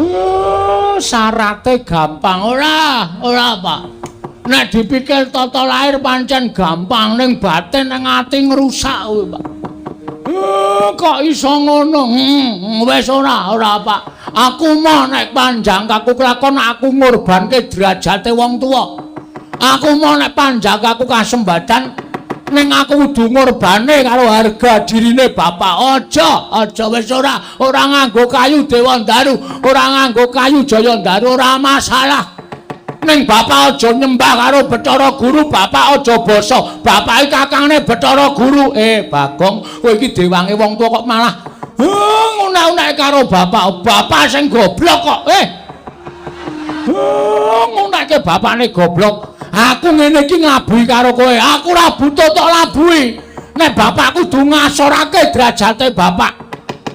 Oh, syarate gampang ora? Ora, Pak. Nek dipikir tata lahir pancen gampang, ning batin nang ati ngrusak kuwi, Pak. Kok iso ngono? Wis ora, ora, Pak. Aku mau nek panjang kaku kelakon aku ngorbanke derajate wong tuwa. Aku mau nek panjang kaku kasembadan ning aku kudu ngorbane karo harga dirine bapak. Aja, aja wis ora, ora nganggo kayu Dewandaru, ora nganggo kayu Jayandaru, ora masalah. Ning bapak aja nyembah karo Bathara Guru, bapak aja basa. Bapak iki kakangne Bathara Guru. Bagong, kowe iki dewange wong tuwa kok malah ngunek-unek karo bapak. Bapak sing goblok kok. Ngunekke bapakne goblok. Aku ngene iki nglabuhi karo kowe. Aku ora butuh tok labuhi. Nek bapak kudu ngasorake derajate bapak.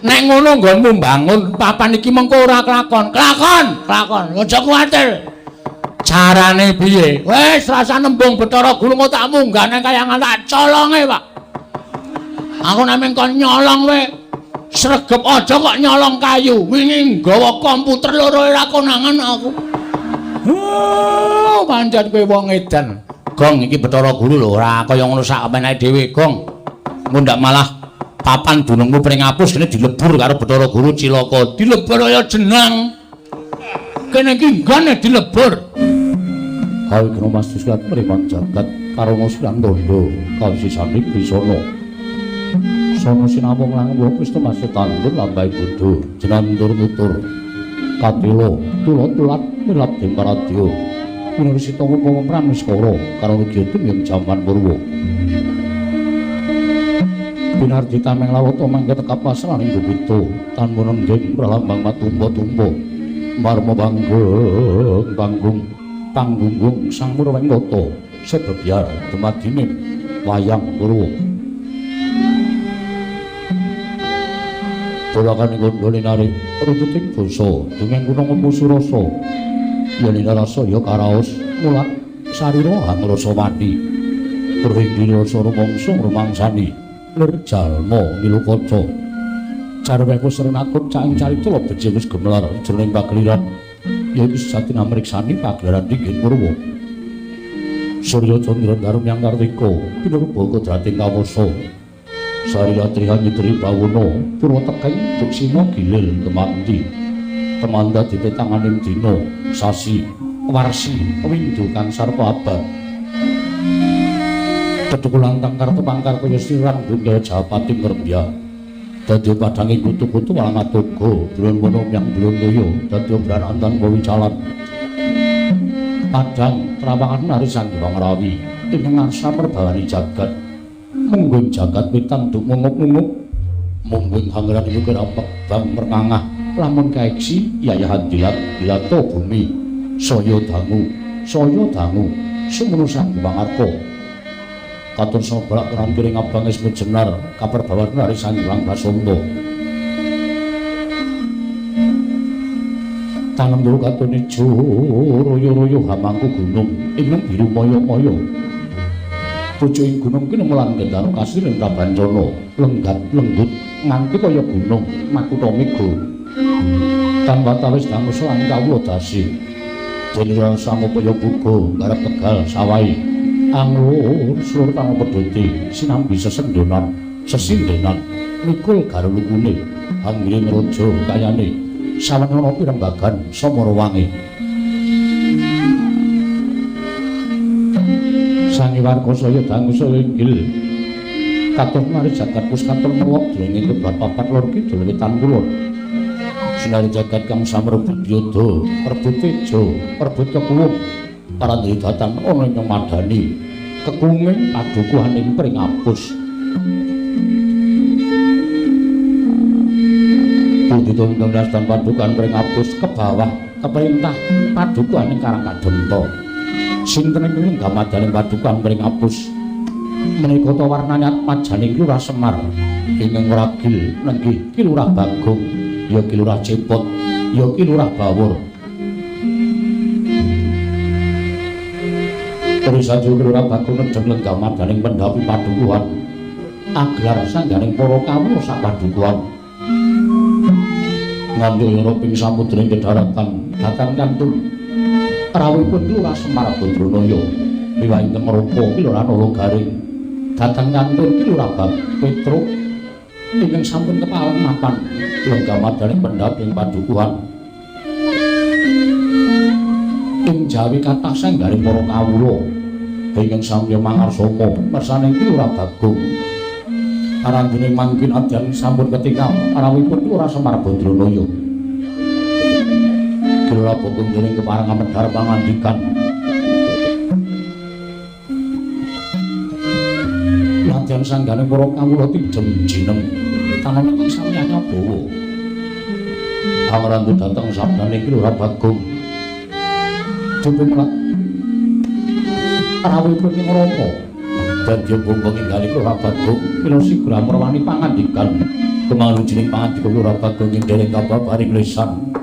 Nek ngono nggonmu mbangun papan iki mengko ora kelakon. Kelakon, kelakon. Aja kuwatir. Carane piye? Wis rasa nembung Bathara Guru engko tak munggah nang kayangan tak colonge, Pak. Aku nek mung kon nyolong wae. Sregep aja kok nyolong kayu. Wingi nggawa komputer loro ora konangan aku. Oh, pancen kowe wong edan. Gong iki Bathara Guru lho ora kaya ngono sak menake dhewe, Gong. Engko ndak malah papan dunungmu pring apus kene dilebur karo Bathara Guru cilaka. Dilebur kaya jenang. Kene iki nggone dilebur. Kawi kena mas surat mriman jagat karana silang tondo kawisisaning Bisana. Sono sinawung lang wis temase tandur lambai bodho jenandur tutur katela tulat-tulat milap demparadya winursita upama pramiskara karana gyata ing jaman purwa. Pinardi tameng lawata mangke tekap pasraning gupita tanpa nenggeng pralambang matumpa-tumpa marma panggung panggung panggunggung sang Murwengkata sebebyar dumadining wayang purwa. Dolakan nggon linari rututing basa dungeng gunung musurasa yen rasa ya karaos mulat sarira hangrasa wani purwing rasa rumangsa rumangsani lir jalma ngilu kaca carweku srenakut caing carita beji wis gemelar jroning pageliran ya iku sejatine mriksani pagelaran dinggin purwa. Surya candra darum yang kartika pinurba kodrating kawasa Sarya Trihanyutri bawana purwa tekeng duksina gilil gemanti temanda dipetanganing dina sasi warsi windu kang sarpa abad tetuku lantang kartu pangkar kaya sirang bunda Japati ngrembya dadi padange kutu-kutu walang atoga blon wono yang blon toya dadi branantan wicalan padang trawangan nari Sang Hyang Rawi ing ngarsa merbawani jagat mungguing jagat witan duk mungup-mungup mungguing hangran iku kerampek bang merngangah lamun kaeksi yayahan dilat dilato bumi saya dangu sumunu Sang Hyang Arka katon sobalak tenan kiring abang wis jenar kaperbawan nari Sang Hyang Basanta tanem dulu katon ijo royo-royo hamangku gunung ing biru moyo-moyo pucuking gunung ki nemulan gendano kasirin Prabancana lenggat lenggut nganti kaya gunung makutha mega tan watawis dangusa lan kawula dasi dene sangupaya buga garap tegal sawahi anglur slur kang pedhoti sinambi sesendonan sesindenan mikul garulukune anggiring raja kayane sawenana pirembagan samara wangi sangi warga saya dangu saya inggil katon mari jagat puskaton melok jroning keblat papat lor kidul wetan kulon sinari jagat kang samrebut yada rebut teja rebut kekuwung parandridatan ana ing madani kekuming padukuhaning pring apus pundi tuntas dan padukan pring apus ke bawah keperintah padukuhaning Karang Kadenta sinten ing gamadaning padukuhan pring apus menika ta warnane atmajaning Lurah Semar ingkang ragil nenggih Ki Lurah Bagong ya Ki Lurah Cepot ya Ki Lurah Bawur. Terus aja Ki Lurah Bagong nedheng lenggah madaning pendhapi padukuhan aglar sangganing para kawula sak padukuhan. Nganti ora ping samudra ing kedaratan datang kantun rawuhipun Lurah Semar Badranaya miwah ingkang rupa Ki Lurah Nala Garing datang kantun Ki Lurah Petruk ingkang sampun kepareng mapan lenggah madaning pendhap ing padukuhan ing Jawi kathah sanggaring para kawula ingkang samya mangarsama mersane Ki Lurah Bagong arandene mangkin adyan sampun ketingal rawuhipun Lurah Semar Badranaya. Ki Lurah Bagong dening kepareng amedhar pangandikan nadyan sanggane para kawula tijem jinem tanan ingkang sami anyabawa pangrantu dhateng sabdane Ki Lurah Bagong dipun rawuhipun ing Rama dadi bungkung inggalih Lurah Bagong mila sigra merwani pangandikan kemangujining pangandika Lurah Bagong ing dereng kababaring lisan.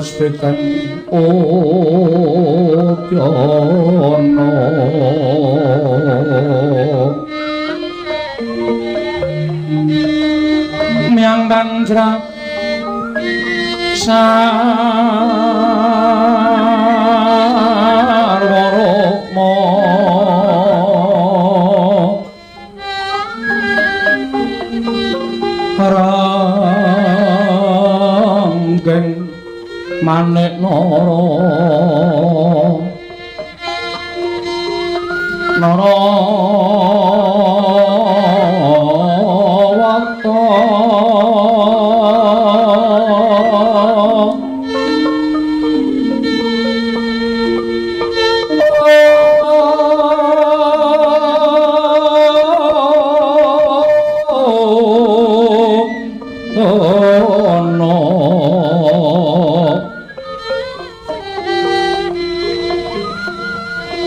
Restikan Udyana Myang Tanjra Sarwa Rukma Ranggeng Manik Nara Nara Wata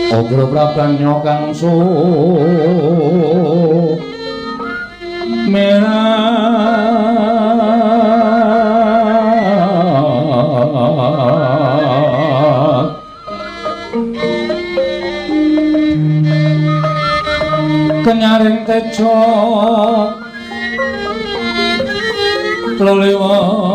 Ogra Prabanya kang sumerat kenyaring tejo lelewan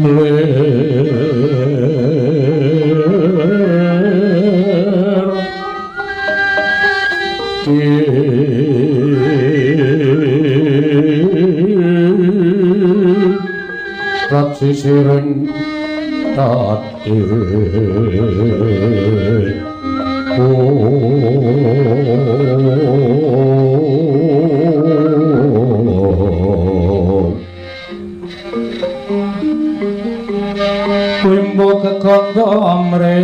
lir rat sisiring tati Wimbo kekanda amre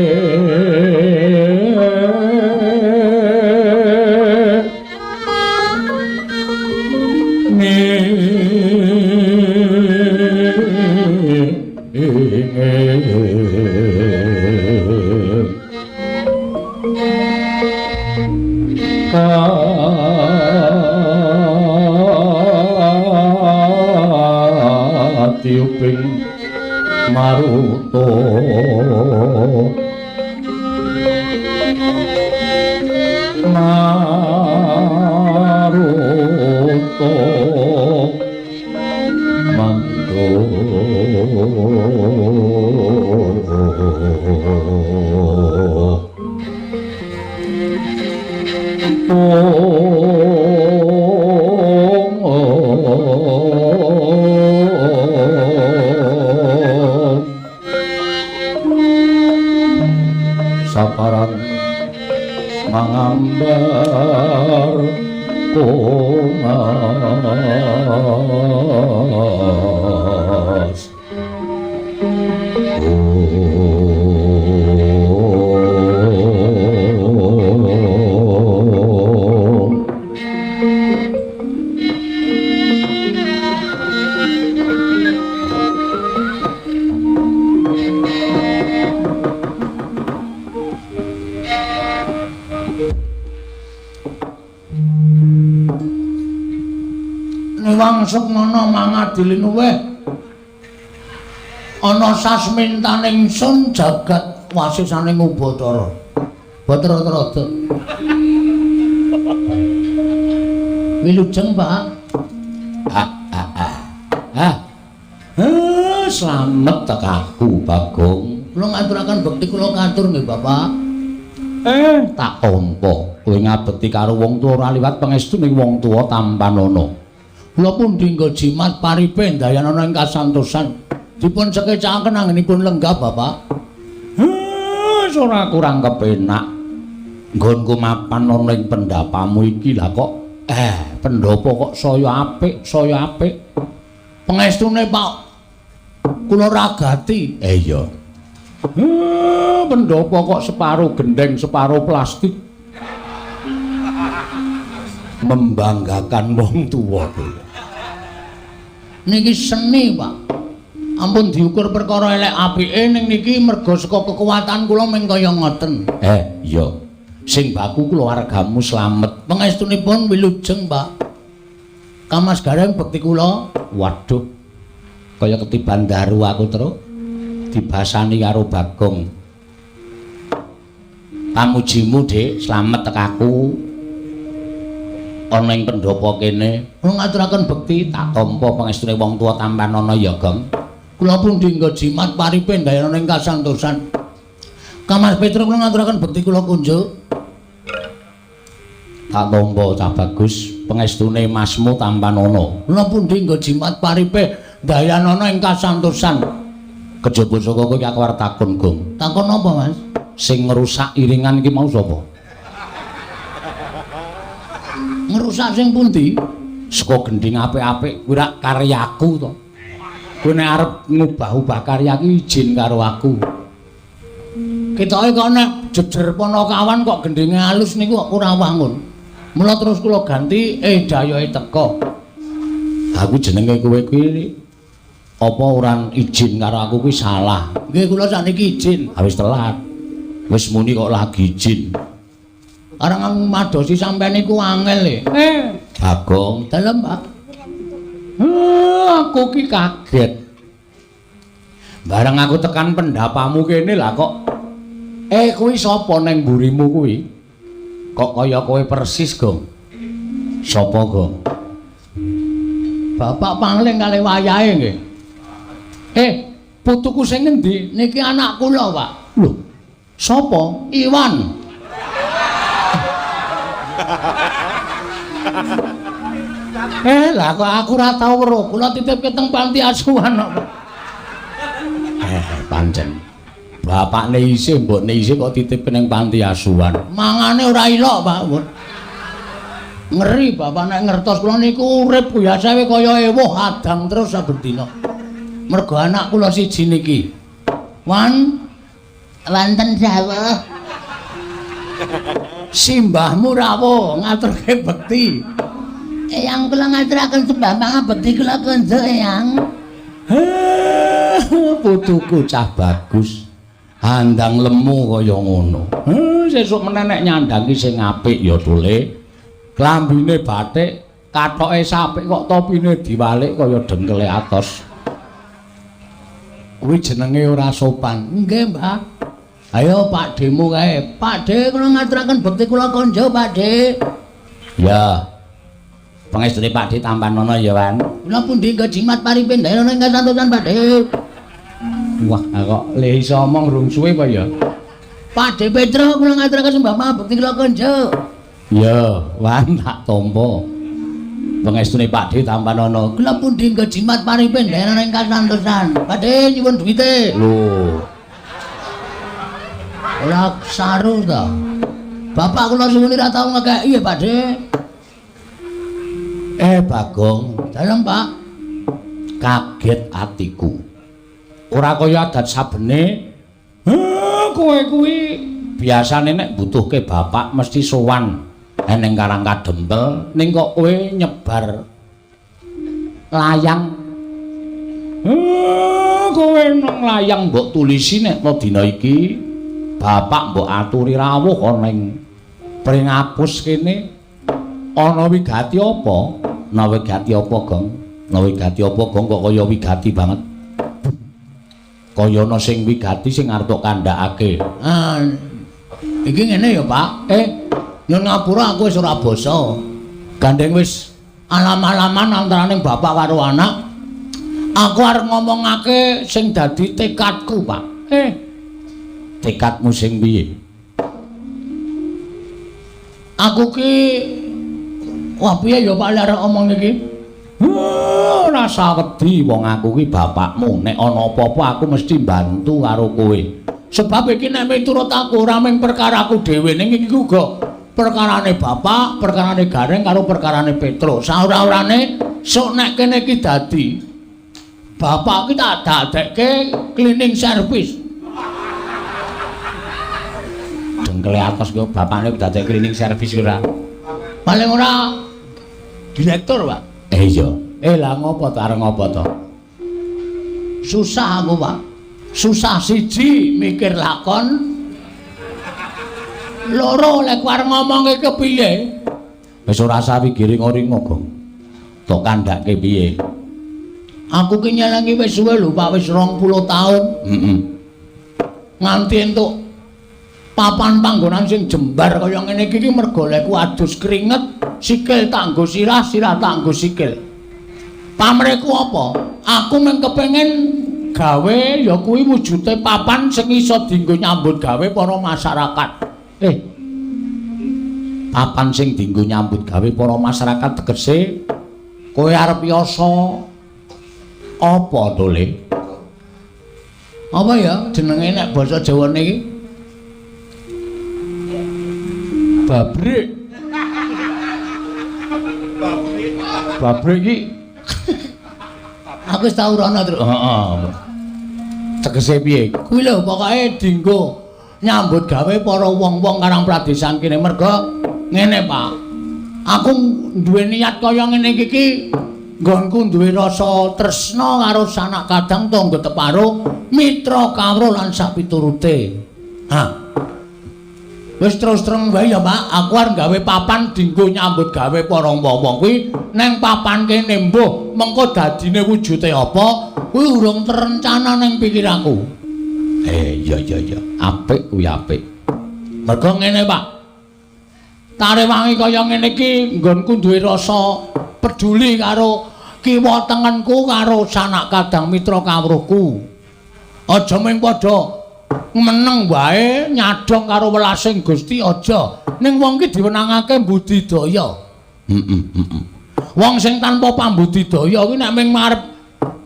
Tiuping maruta maruta mangko saparan mangambar kongas Niwang Sukmana mangadili luweh ana sasmintaning sun jagat wasisaning Ubathara. Bathara Trada. Wilujeng, Pak. Slamet tekaku, Bagong. Kula ngaturaken bekti kula katur nggih, Bapak. Tak tampa. Kowe ngabekti karo wong tuwa ora liwat pangestuning wong tuwa tampanana. Kula pun dinggo jimat paripe ndayanana ing kasantosan. Dipun sekecakaken anggenipun lenggah, Bapak. Wis ora kurang kepenak. Nggonku mapan ana ing pendapamu iki lah kok. Pendhapa kok saya apik, saya apik. Pengestune, Pak, kula ragati. Iya. Pendhapa kok separo gendeng, separo plastik. Membanggakan wong tuwa. Niki seni, Pak. Ampun diukur perkara elek apike ning niki merga saka kekuatan kula ming kaya ngoten. Iya. Sing baku keluargamu slamet. Pangestunipun wilujeng, Pak. Kamas Gareng bekti kula. Waduh. Kaya ketiban daru aku terus dibasani karo Bagong. Pamujimu, Dik, slamet tekaku. Ana ing pendhapa kene. Kula ngaturaken bekti tak tampa pangestune wong tuwa tampanana ya, Gong. Kula pun dinggo jimat paripe ndayana ing kasantosan. Kamas Petro kula ngaturaken bekti kula kunjuk. Tak tampa cah bagus pangestune masmu tampanana. Kula pun dinggo jimat paripe ndayanana ing kasantosan. Kejaba saka kowe aku arep takon, Gong. Takon apa, Mas? Sing ngrusak iringan iki mau sapa? Ngrusak sing pundi? Saka gendhing apik-apik kuwi rak karyaku to. Kowe nek arep ngubah-ubah karya ki izin karo aku. Ketoke kok nek jejer Panakawan kok gendhinge alus niku kok ora wangun. Mula terus kula ganti dayohe teka. Aku jenenge kowe kuwi apa ora izin karo aku kuwi salah. Nggih kula sakniki izin. Ha wis telat. Wis muni kok lagi izin. Arang madosi sampean niku angel e. Bagong, dalem, Pak. Aku ki kaget. Bareng aku tekan pendapamu kene lah kok. Kuwi sapa neng mburimu kuwi? Kok kaya kowe persis, Gong? Sapa, Gong? Bapak pangling kalih wayahe nggih. Putuku sing ngendi? Niki anak kula, Pak. Lho, sapa? Iwan. Lah kok aku ora tau weruh. Kula titipke teng panti asuhan kok. Pancen. Bapakne isih, mbokne isih kok titipke ning panti asuhan. Mangane ora ilok, Pak. Ngeri bapak nek ngertos kula niku urip biasae kaya ewuh adang terus saben dina. Mergo anak kula siji niki. Wan wonten dawuh. Simbahmu rawuh ngaturke bekti. Eyang kula ngaturaken sembah pangabekti kula kunjuk, Eyang. Putuku cah bagus. Andang lemu kaya ngono. Sesuk meneh nek nyandang ki sing apik ya tule. Klambine batik, kathoke sapik kok topine diwalik kaya dengkele atos. Kuwi jenenge ora sopan. Nggih, Mbah. Ayo Pak Demu kae. Pak De kula ngaturaken bekti kula konjo, Pak De. Ya. Pangestune Pak De tampanana ya, Wan. Kula pundi jimat paripe ndayana ing kasantosan, Pak De. Wah, kok le iso omong rung suwe apa ya? Pak De Petro kula ngaturaken sembah pangabekti kula konjo. Ya, Wan tak tampa. Pangestune Pak De tampanana. Kula pundi jimat paripe ndayana ing kasantosan. Pak De nyuwun duwite. Lho. Ora saru ta. Bapak kula suwun ora tau ngekeki ya, Pak De. Bagong, dalem, Pak. Kaget atiku. Ora kaya adat sabene. Kowe kuwi biasane nek butuhke bapak mesti sowan ning Karang Kadempel, ning kok kowe nyebar layang. Kowe nang layang mbok tulisi nek dina iki bapak mbok aturi rawuh ana ing Pringapus kene. Ana wigati apa? Ana wigati apa, Gong? Ana wigati apa, Gong? Kok kaya wigati banget. Kaya ana sing wigati sing arep tok kandhakake. Ah, iki ngene ya, Pak. Nyun ngapura aku wis ora basa. Gandeng wis alam-alaman antarane bapak karo anak. Aku arep ngomongake sing dadi tekadku, Pak. Tekadmu sing piye? Aku ki wah piye ya Pak arep omong iki? Ora sawedi wong aku ki bapakmu. Nek ana apa-apa aku mesti bantu karo kowe. Sebab iki nek miturut aku ora mung perkaraku dhewe ning iki uga perkarane bapak, perkarane Gareng karo perkarane Petro. Saora-orane sok nek kene iki dadi bapak ki tak dadekke cleaning service. Dengkele atos kok bapakne dadekke cleaning service ora. Paling ora direktur, Pak. Iya. Lah ngopo to arep ngopo to? Susah aku, Pak. Susah siji mikir lakon. Loro lek arep ngomongke kepiye? Wis ora usah wigiring-ringo, Gong. Tok kandhake piye? Aku ki nyelengi wis suwe lho, Pak, wis 20 taun. Heeh. Nganti entuk papan panggonan sing jembar kaya ngene iki ki mergo lekku adus keringet, sikil tak nggo sirah, sirah tak nggo sikil. Pamrihku apa? Aku mung kepengin gawe ya kuwi wujude papan sing iso dienggo nyambut gawe para masyarakat. Papan sing dienggo nyambut gawe para masyarakat tegese kowe arep yasa apa to, Le? Apa ya jenenge nek basa Jawane iki? Babrik. Babrik iki aku wis tau rono, Truk. Heeh. Tegese piye? Kuwi lho pokoke dienggo nyambut gawe para wong-wong karang pradesan kene merga ngene, Pak. Aku duwe niat kaya ngene iki ki nggonku duwe rasa tresna karo sanak kadang tangga teparo, mitra kawruh lan sapiturute. Ha. Wis terus terang wae ya, Pak, aku arep gawe papan dienggo nyambut gawe para wong-wong kuwi neng papan kene mbuh mengko dadine wujude apa kuwi urung terencana neng pikiranku. Iya iya iya, apik kuwi apik. Mergo ngene, Pak. Tarewangi kaya ngene iki nggonku duwe rasa peduli karo kiwa tengenku karo sanak kadang mitra kawruhku. Aja mung padha meneng wae nyadong karo welasing Gusti aja. Ning wong iki diwenangake budidaya. Heeh, heeh. Wong sing tanpa pambudidaya kuwi nek mung arep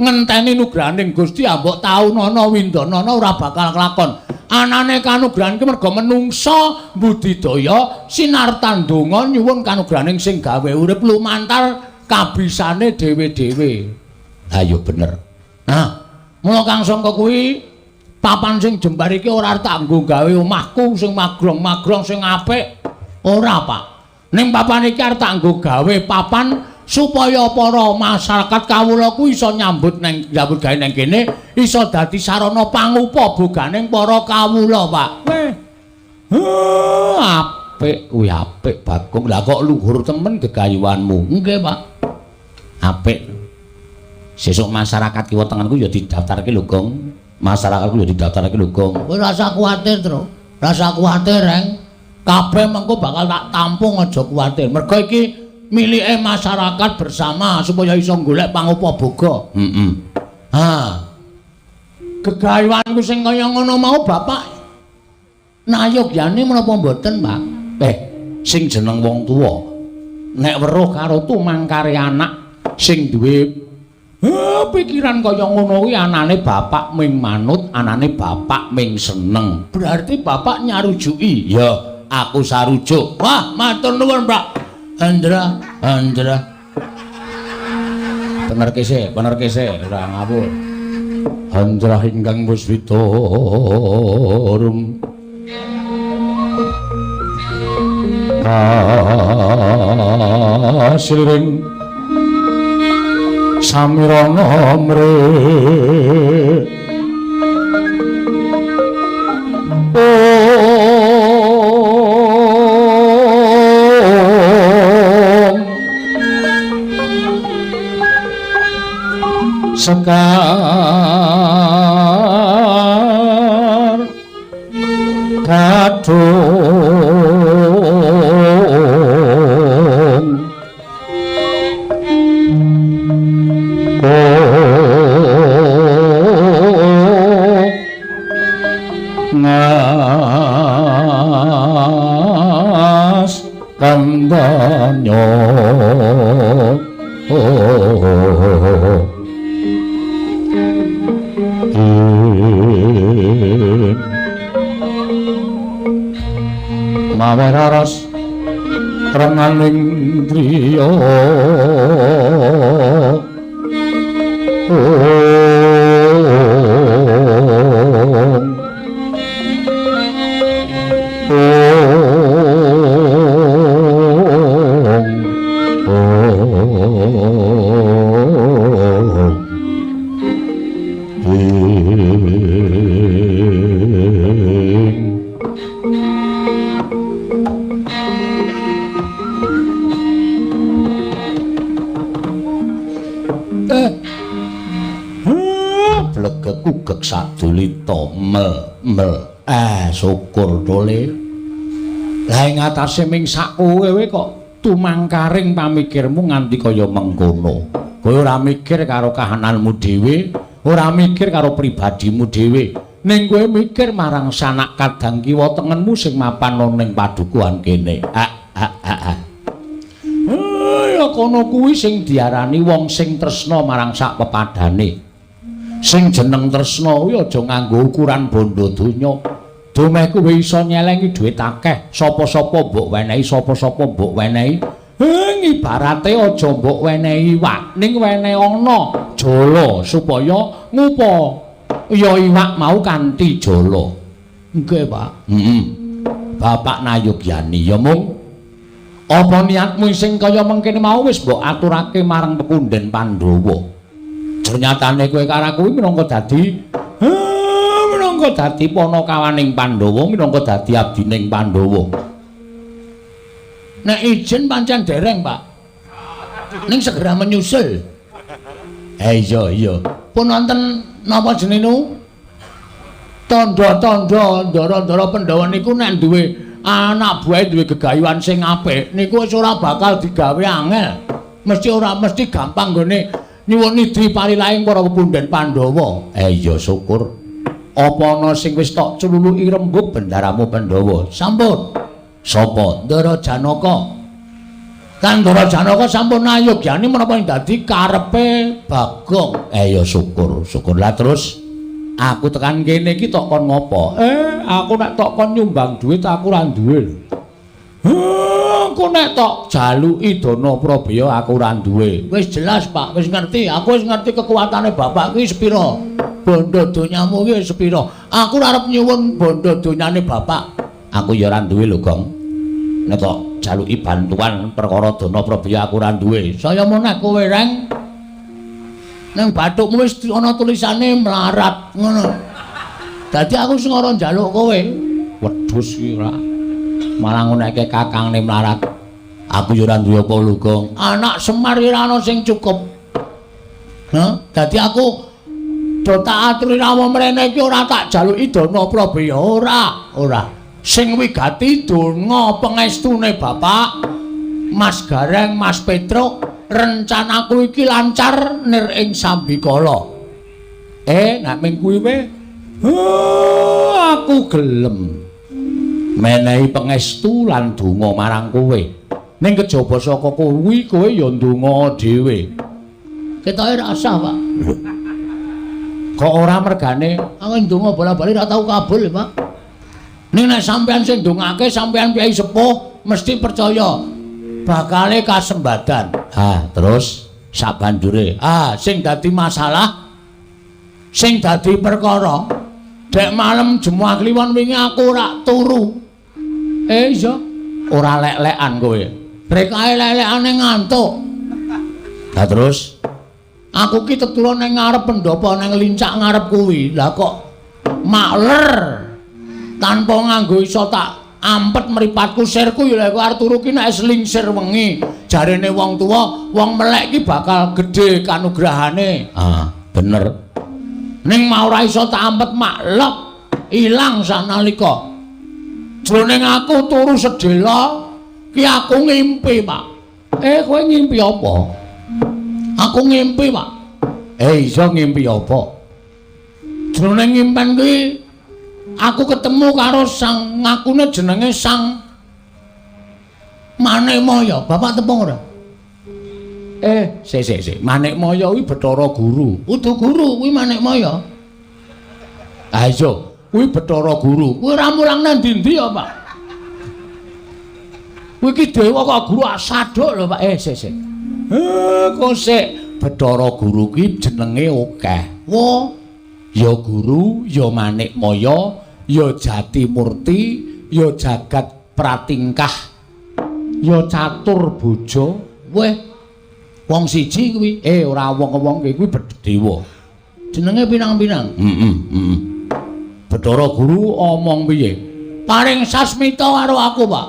ngenteni nugrahaning Gusti ambok taunana windanana ora bakal kelakon. Anane kanugrahan ki merga menungsa budidaya sinartan donga nyuwun kanugrahaning sing gawe urip lumantar kabisane dhewe-dhewe. Ha ya bener. Nah, mula kang sangka kuwi papan sing jembar iki ora tak nggo gawe omahku sing magrong-magrong sing apik. Ora, Pak. Ning papan iki arep tak nggo gawe papan supaya para masyarakat kawula ku iso nyambut neng nyambut gawe neng kene, iso dadi sarana pangupa boganing para kawula, Pak. Weh. Apik kuwi apik, Bagong. Lah kok luhur temen gegayuhanmu. Nggih, Pak. Apik. Sesuk masyarakat kiwa tengenku ya didaftarke lho, Gong. Masyarakatku ya didaftarke lho, Gong. Kowe rasa kuwatir, Tru. Rasa kuwatir, Reng. Kabeh mengko bakal tak tampung, aja kuwatir. Mergo iki milike masyarakat bersama supaya iso golek pangupa boga. Heeh. Ha. Gegayuhanku sing kaya ngono mau Bapak nayogyane menapa mboten, Pak? Sing jeneng wong tuwa nek weruh karo tumangkare anak sing duwe pikiran kaya ngono kuwi anane bapak ming manut, anane bapak ming seneng. Berarti bapak nyarujuki. Ya, aku sarujuk. Wah, matur nuwun, Pak. Andra, Andra. Bener kese, ora ngawur. Andra ingkang puswita rum. Kasiring samirana mre Om sekar kadung ngas kandanyo maweraras renganing driya Om. Glegek sadulita mel mel. Syukur dole. Lah ing atase ming sak kowe kok tumangkaring pamikirmu nganti kaya mengkono. Kowe ora mikir karo kahananmu dhewe, ora mikir karo pribadimu dhewe. Ning kowe mikir marang sanak kadang kiwa tengenmu sing mapan ana ning padukuhan kene. Ya kono kuwi sing diarani wong sing tresna marang sak pepadane. Sing jeneng tresna kuwi aja nganggo ukuran bondo donya. Dumeh kowe iso nyelengi dhuwit akeh, sapa-sapa mbok wenehi, sapa-sapa mbok wenehi. Ibarate aja mbok wenehi iwak, ning wenehi ana jala supaya ngupa ya iwak mau kanthi jala. Nggih, Pak. Heeh. Bapak nayogyani ya mung apa niatmu sing kaya mengkene mau wis mbok aturake marang pekunden Pandhawa. Ternyatane kowe karo kuwi minangka dadi panakawaning Pandhawa, minangka dadi abdining Pandhawa. Nek izin pancen dereng, Pak. Ning segera menyusul. Iya iya. Pun wonten napa jenenge? Tandha-tandha ndara-ndara Pandhawa niku nek duwe anak buahe duwe gegayuhan sing apik niku wis ora bakal digawe angel. Mesti ora mesti gampang nggone nyuwun nidri parilaing para pepunden Pandhawa. Iya syukur. Apa ana sing wis tok celuluki rembug bendaramu Pandhawa? Sampun. Sapa? Ndara Janaka. Kan Ndara Janaka sampun nayogyani menapa ing dadi karepe Bagong. Ya syukur, syukur. Lah terus aku tekan kene iki tok kon ngopo? Aku nek tok kon nyumbang dhuwit aku ora duwe. Aku nek tok jaluki dana prabeya aku ora duwe. Wis jelas, Pak, wis ngerti. Aku wis ngerti kekuatane bapak kuwi sepira. Bondo donyamu kuwi sepira. Aku ora arep nyuwun bondo donyane bapak. Aku ya ora duwe lho, Gong. Nek tok jaluki bantuan perkara dana prabeya aku ora duwe. Saya meneh kowe reng. Nang bathukmu wis ana tulisane melarat ngono. Dadi aku sing ora njaluk kowe. Wedhus iki ora. Malah nguneke kakangne melarat. Aku ya ora duwe apa lho, Gong. Anak Semar ora ana sing cukup. Hah? Dadi aku do tak aturi rawuh mrene iki ora tak jaluki dana prabeya ora, ora. Sing wigati donga pengestune bapak Mas Gareng, Mas Petruk, rencanaku iki lancar nir ing sambikala. Nek ming kuwi wae aku gelem menehi pengestu lan donga marang kowe. Ning kejaba saka kuwi kowe ya ndonga dhewe. Ketoke ra sah, Pak. Kok ora mergane? Aku ndonga bola-bali ra tau kabul, Pak. Ning nek sampean sing ndongake sampean piyai sepuh mesti percaya bakale kasembadan. Ha, terus sabanjure, sing dadi masalah, sing dadi perkara, dek malem Jemuah Kliwon wingi aku ora turu. Iya, ora lek-lekan kowe. Brekae lek-lekane ngantuk. Lah terus aku ki tetulun ning ngarep pendopo ning lincak ngarep kuwi. Lah kok makler tanpa nganggo iso tak ampet mripatku sirku ya lek arep turu ki nek selingsir wengi. Jarene wong tuwa, wong melek ki bakal gedhe kanugrahane. Ah, bener. Ning mau ora iso tak ampet maklek ilang sanalika. Jroning aku turu sedhela ki aku ngimpi, Pak. Kowe ngimpi apa? Aku ngimpi, Pak. Iso ngimpi apa? Jroning ngimpen kuwi aku ketemu karo sang ngakune jenenge Sang Manikmaya. Bapak tepung ora? Sik sik sik. Manikmaya kuwi Bathara Guru. Udu guru kuwi Manikmaya. Ha iya, kuwi Bathara Guru. Kuwi ora mulang nang ndi-ndi ya, Pak. Kuwi ki dewa kok guru asaduk lho, Pak. Sik sik. Kok sik Bathara Guru ki jenenge akeh. Wo, ya guru, ya Manikmaya, ya Jatimurti, ya Jagat Pratingkah, ya Catur Bojo. Weh, wong siji kuwi. Ora wong-wong kuwi dewa. Jenenge pinang-pinang. Heeh, heeh. Bathara Guru omong piye? Paring sasmita karo aku, Pak.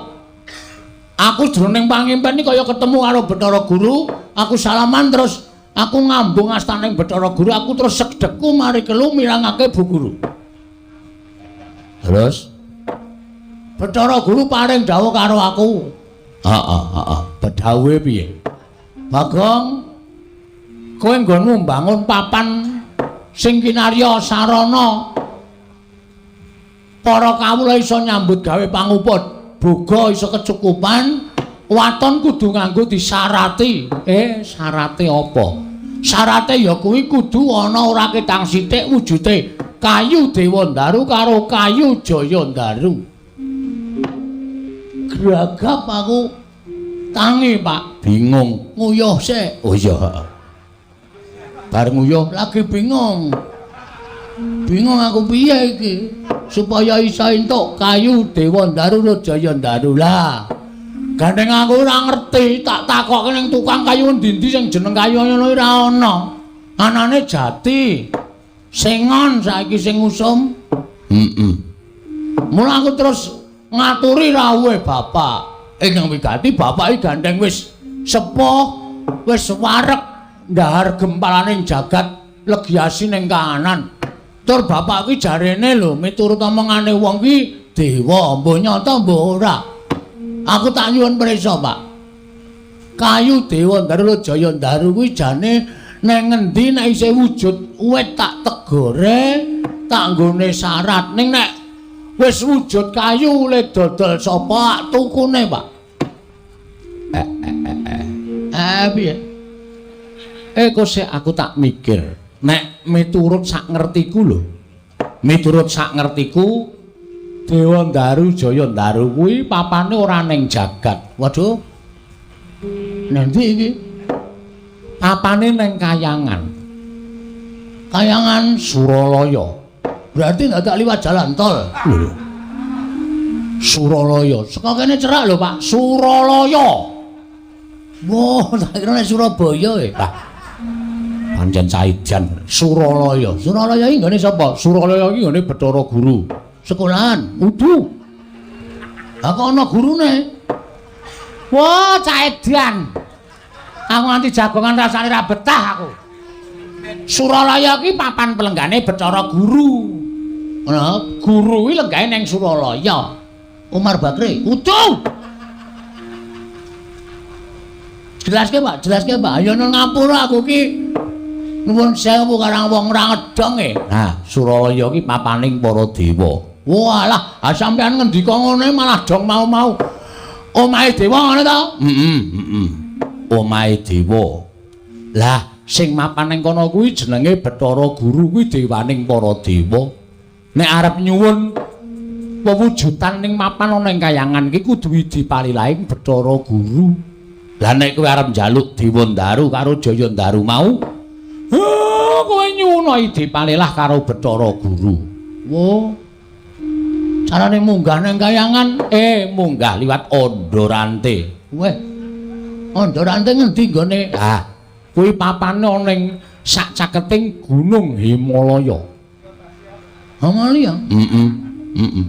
Aku jroning pangimpen iki kaya ketemu karo Bathara Guru, aku salaman terus Aku ngambung astaning Bathara Guru, aku terus segdekku mari kelu mirangake Bu Guru. Terus Bathara Guru paring dawuh karo aku. Heeh, heeh. Bedhawuhe piye? Bagong, kowe nggonmu mbangun papan sing kinarya sarana para kawula iso nyambut gawe pangupa boga iso kecukupan, waton kudu nganggo disarati. Syarate apa? Syarate ya kuwi kudu ana ora ketang sithik wujude kayu Dewandaru karo kayu Jayandaru. Gragap aku tangi, Pak. Bingung. Nguyuh sik. Oh iya, heeh. Bar nguyuh lagi bingung. Bingung aku piye iki supaya iso entuk kayu Dewandaru karo Jayandaru. Lah, gandeng aku ora ngerti, tak takokke ning tukang kayu endi-endi sing jeneng kayu ngono ora ana. Anane jati. Sengon saiki sing usum. Heeh. Mula aku terus ngaturi rawuhe bapak. Ingkang wigati bapak iki gandeng wis sepuh, wis wareg ndahar gempalaning jagat legiasi ning kahanan. Tur bapak kuwi jarene lho miturut omongane wong kuwi dewa, mbuh nyata mbuh ora. Aku tak nyuwun prisa, Pak. Kayu Dewandaru Jayandaru kuwi jane nang ngendi nek isih wujud wit tak tegore, tak nggone syarat. Ning nek wis wujud kayu le dodol sapa tukune, Pak? Piye? Kok sik aku tak mikir. Nek miturut sak ngertiku lho. Miturut sak ngertiku Dewandaru Jayandaru kuwi papane ora ning jagat. Waduh. Nanti iki papane ning kayangan. Kayangan Suralaya. Berarti ndak liwat jalan tol. Lho. Suralaya. Saka kene cerak lho, Pak. Suralaya. Wah, tak kira nek Surabaya e. Lah. Pancen caidan Suralaya. Suralaya iki nggone sapa? Suralaya iki nggone Bathara Guru. Sekolahan. Udu. Lah kok ana gurune? Wah, caedan. Aku nganti jagongan rasane ra betah aku. Suralaya iki papan pelenggane Bathara Guru. Ana guru kuwi lenggahe ning Suralaya. Umar Bakri. Udu. Jelaske, Pak, jelaske, Pak. Ayo nang ngapura aku ki. Nuwun sewu karang wong ora ngedong e. Nah, Suralaya ki papaning para dewa. Walah, sampean ngendika ngene malah dong mau-mau. Omahe dewa ngono to? Heeh, heeh. Omahe dewa. Lah, sing mapan ning kono kuwi jenenge Bathara Guru kuwi dewaning para dewa. Nek arep nyuwun pewujudan ning mapan ana ing kayangan ki kudu dipalilahing Bathara Guru. Lah nek kowe arep njaluk Dewandaru karo Jayandaru mau, kowe nyuwun dipalilah karo Bathara Guru. Wo. Carane munggah nang kayangan, munggah liwat Ondorante. Weh. Ondorante ngendi nggone? Ah, kuwi papane ana ning sak caketing Gunung Himalaya. Himalaya? Heeh. Heeh.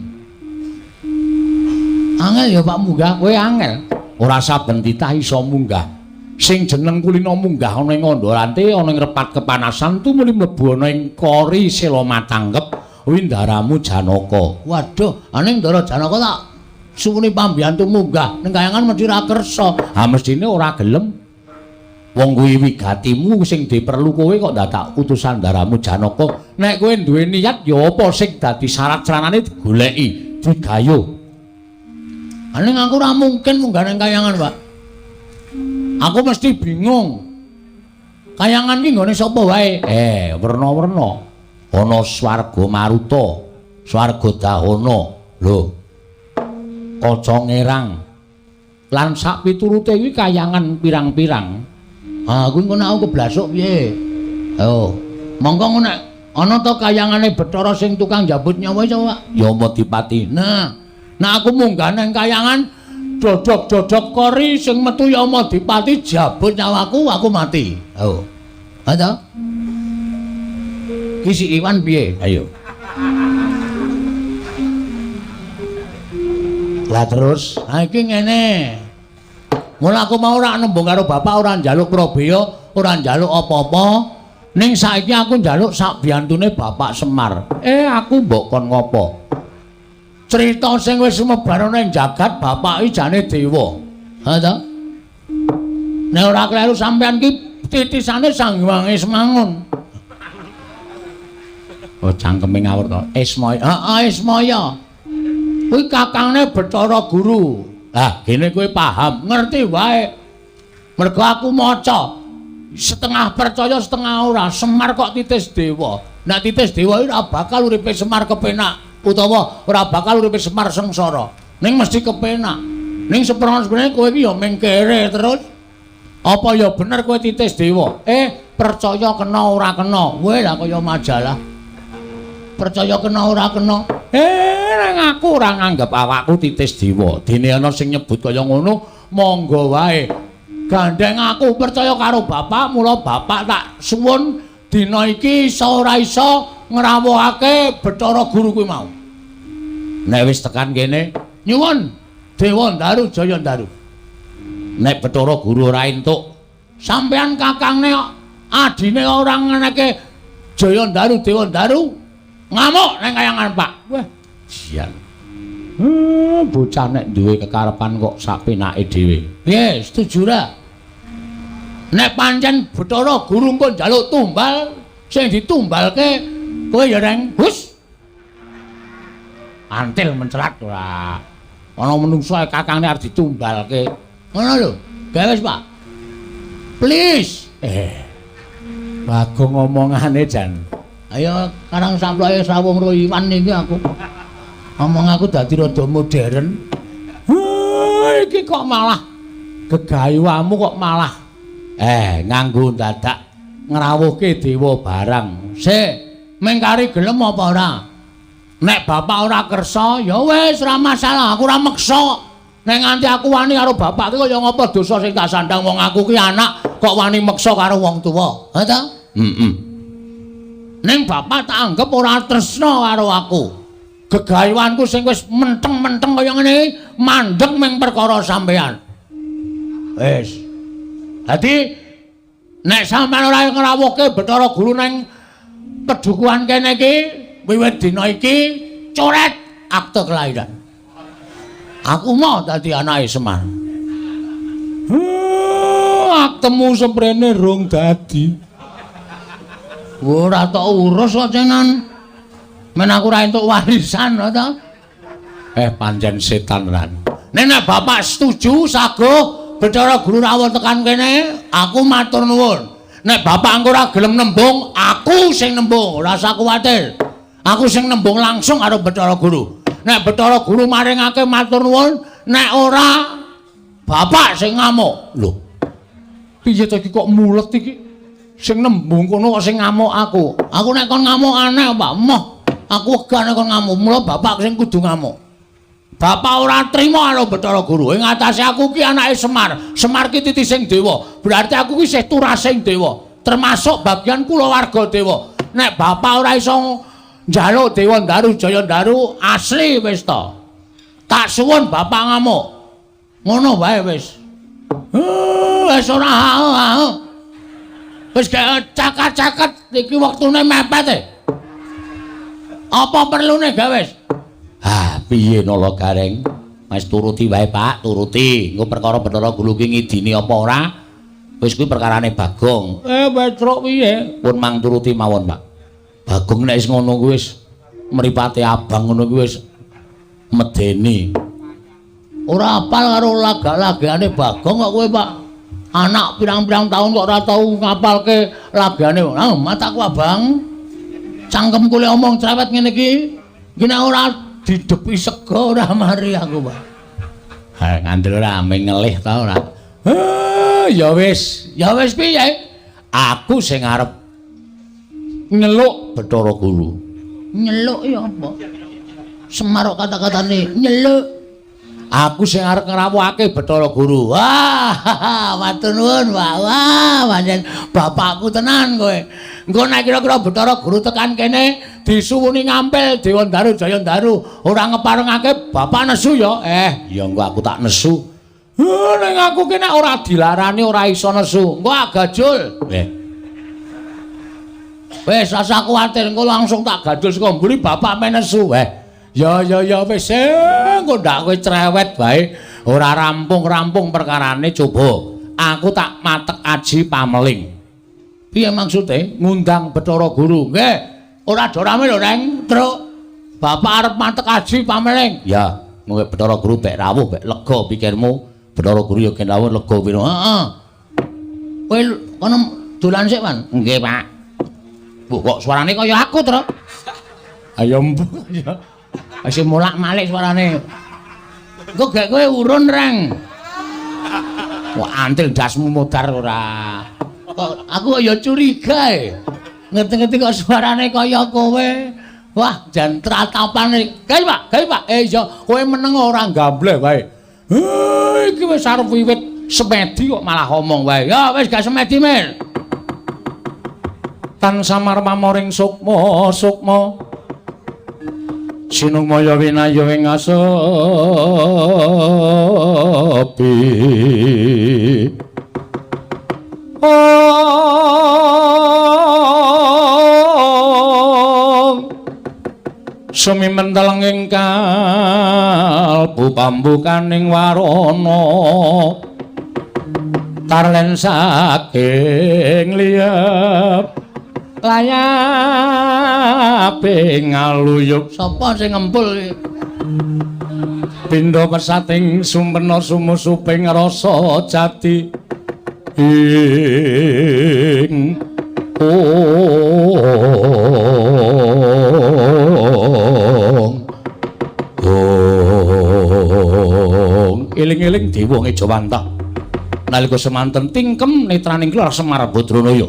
Angel ya Pak munggah, kowe angel. Ora saben titah iso munggah. Sing jeneng kulino munggah ana ing Ondorante ana ing repat kepanasan tumuli mlebu ana ing kori sela matangkep windaramu Janaka. Waduh, aning Ndara Janaka tak suwuni pambiyantu munggah ning kayangan mesti ra kersa. Ha mestine ora gelem. Wong kuwi wigatimu sing diperlu kowe kok dadak utusan ndaramu Janaka. Nek kowe duwe niat ya apa sing dadi syarat saranane digoleki, digayuh. Aning aku ora mungkin munggah ning kayangan, Pak. Aku mesti bingung. Kayangan ki nggone sapa wae? Werna-werna. Ana swarga Maruta, swarga Dahana, lho. Kaca ngerang. Lan sak piturute kuwi kayangan pirang-pirang. Ah, kuwi engko nek aku keblasuk piye? Ayo, mongko ngono nek ana to kayangane Bathara sing tukang njabut nyawa iso, Pak? Yamadipati. Nah, nek aku munggah nang kayangan dodok-dodok kori sing metu Yamadipati jabut nyawaku, aku mati. Ayo. Ha to? Ki si Iwan piye? Ayo. Lah terus, ha iki ngene. Mula aku mau ora nembung karo bapak ora njaluk prabeya, ora njaluk apa-apa. Ning saiki aku njaluk sak biyantune Bapak Semar. Aku mbok kon ngopo? Cerita sing wis sumebar ana ing jagat bapak iki jane dewa. Ha ta? Nek ora kleru sampean ki titisane Sang Hyang Ismangun. Oh, cangkeme ngawur to. Ismaya. Heeh, Ismaya. Kuwi kakangne Bathara Guru. Lah, gene kowe paham, ngerti wae. Mergo aku maca. Setengah percaya setengah ora. Semar kok titis dewa. Nek titis dewa ora bakal uripe Semar kepenak utawa ora bakal uripe Semar sengsara. Ning mesti kepenak. Ning seprono-seprone kowe iki ya ming kere terus. Apa ya bener kowe titis dewa? Percaya kena ora kena. Kowe lah kaya majalah. Percaya kena ora kena. Nang aku ora nganggep awakku titis dewa. Dene ana sing nyebut kaya ngono, monggo wae. Gandeng aku percaya karo bapak, mula bapak tak suwun dina iki iso ora iso ngrawuhake Bathara Guru kuwi mau. Nek wis tekan kene, nyuwun Dewa Ndaru Jaya Ndaru. Nek Bathara Guru ora entuk, sampean kakangne adine ora ngeneke Jaya Ndaru Dewa Ndaru ngamuk nang kayangan Pak. Wah, sian. Bocah nek duwe kekarepan kok sak penake dhewe. Piye, setuju ra? Nek pancen Bathara Guru engko njaluk tumbal, sing ditumbalke kowe ya reng. Hus. Antil mencelat ora. Ana menungso kakangne arep ditumbalke. Ngono lho. Gawe wis, Pak. Please. Bagong ngomongane jan. Ayo karang samploke srawung ro Iwan iki aku. Omong aku dadi rada modern. Iki kok malah gegayuhamu kok malah nganggo dadak ngrawuhke dewa barang. Sik, mengkari gelem apa ora? Nek bapak ora kersa, ya wis ora masalah, aku ora meksa. Nek nganti aku wani karo bapak ki kaya ngapa dosa sing tak sandang wong aku ki anak kok wani meksa karo wong tuwa. Ha ta? Heeh. Ning bapak tak anggap ora tresna karo aku. Gegayuhanku sing wis menteng-menteng kaya ngene iki mandeg ming perkara sampean. Wis. Dadi nek sampean ora ngrawuhke Bathara Guru nang pedukuhan kene iki wiwit dina iki coret akte kelahiran. Aku mau dadi anake Semar. Aktemu semprene rung dadi. Ora tok urus kok cenan. Men aku ora entuk warisan to. Pancen setan lan. Nek bapak setuju saguh Bathara Guru rawuh tekan kene, aku matur nuwun. Nek bapak engko ora gelem nembung, aku sing nembung, ora usah kuwatir. Aku sing nembung langsung karo Bathara Guru. Nek Bathara Guru maringake matur nuwun, nek ora bapak sing ngamuk. Lho. Piye to iki kok mulet iki? Sing nembung kono kok sing ngamuk aku. Aku nek kon ngamuk aneh, Pak. Moh. Aku wegah nek kon ngamuk. Mula bapak sing kudu ngamuk. Bapak ora trima karo Bathara Guru. Ing atase aku ki anake Semar. Semar ki titising dewa. Berarti aku ki isih turasing dewa. Termasuk bagian kulawarga dewa. Nek bapak ora iso njaluk Dewa Ndaru Jaya Ndaru asli wis to. Tak suwun bapak ngamuk. Ngono wae wis. Wis ora. Wis cakat-cakat iki wektune mepet e. Apa perlune gawe wis? Ah, piye Nala Gareng? Wis turuti wae, Pak, turuti. Engko perkara Bathara Guru ki ngidini apa ora? Wis kuwi perkarane Bagong. Petruk piye? Pun mang turuti mawon, Pak. Bagong nek wis ngono kuwi wis mripate abang ngono kuwi wis medeni. Ora apal karo lagak-lagane Bagong kok kowe, Pak. Anak pirang-pirang tahun kok ora tau ngapalke lagane. Ah, mataku abang. Cangkemku le omong cerewet ngene iki. Iki nek ora didepi sega ora mari aku, Pak. Ha, ngandel ora ame ngelih ta ora. Ya wis, ya wis piye? Aku sing arep nyeluk Bathara Guru. Nyeluk ya apa? Semar kok kata-katane nyeluk. Aku sing arep ngrawuhake Bathara Guru. Wah, matur nuwun, Pak. Wah, pancen bapakku tenan kowe. Engko nek kira-kira Bathara Guru tekan kene disuwuni ngampil Dewa Ndaru Jaya Ndaru, ora ngeparengake bapak nesu ya. Ya engko aku tak nesu. Ning aku ki nek ora dilarani ora iso nesu. Engko agajul. Nggih. Wis rasa kuwatir engko langsung tak gajul saka mburi bapak men nesu. Ya ya ya wis engko ndak kowe cerewet bae. Ora rampung-rampung perkarane coba. Aku tak matek aji pameling. Piye maksude? Ngundang Bathara Guru. Nggih. Ora do rame lho, Reng. Truk. Bapak arep matek aji pameling. Ya, mungkin Bathara Guru bek rawuh bek lega pikirmu. Bathara Guru ya gen rawuh lega piro. Heeh. Kowe kono dolan sik, Wan. Nggih, Pak. Bu, kok suarane kaya aku, Truk? Ayo mbuh ya. Wis molak-malik suarane. Engko gek kowe urun, Reng. Wah, antil dasmu modar ora. Kok aku ya curiga e. Ngerti-ngerti kok suarane kaya kowe. Wah, jan tratapane. Gawe, Pak, gawe, Pak. Iya, kowe meneng ora gambleh wae. Iki wis arep wiwit semedi kok malah omong wae. Ya wis gak semedi, Mir. Tan samar pamoring sukma sukma sinumaya winaya ing asepi. Om sumimenteleng ing kalbu pambukaning warana tarlen saking liyep layape ngaluyup. Sapa sing ngempul iki? Pindha pesating sumpena sumusuping rasa jati ing ong ong. Eling-eling dewa ngejawantah nalika semanten tingkem netraning kelar Semar Badranaya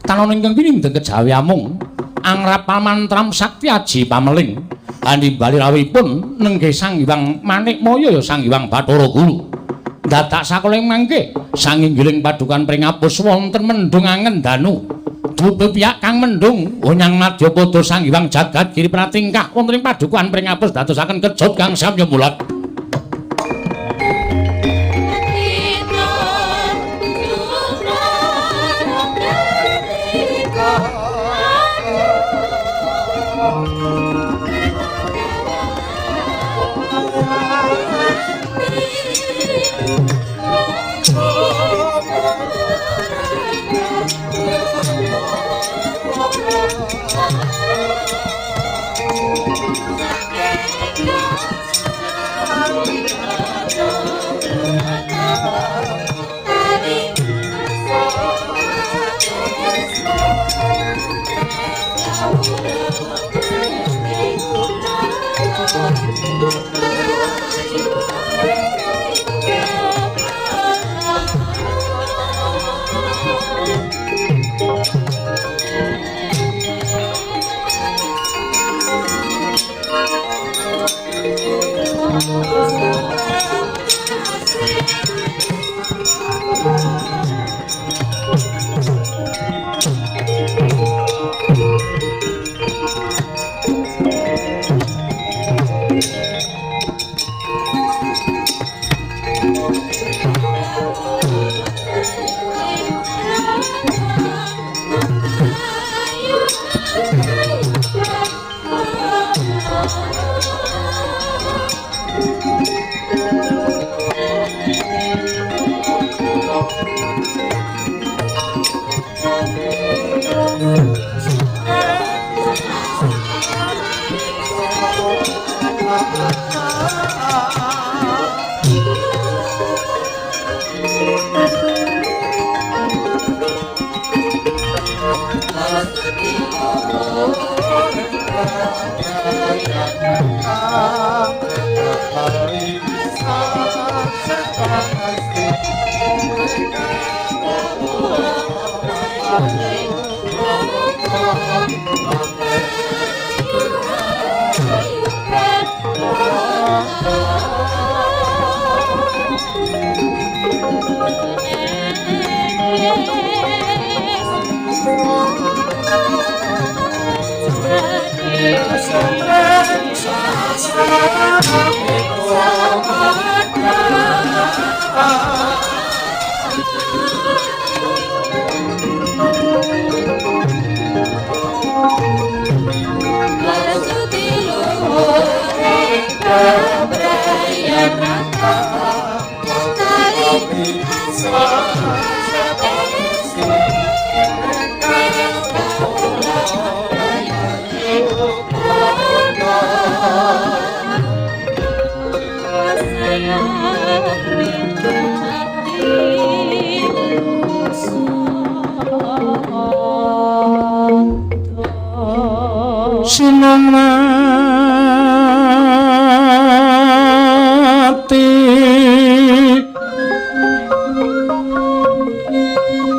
tanon ingkang pinindhen kejawi amung angrap pamantram sakti aji pameling animbali rawuhipun nenggih Sang Hyang Manikmaya ya Sang Hyang Bathara Guru. Dadak sakoling mangke sanginggiling padukan pringapus wonten mendung angen danu dupe piyak kang mendung onyang madyapada Sang Hyang Jagat Giri pratingkah wonten ing padukan pringapus dadosaken kejot kang samya mulat. Sinongwati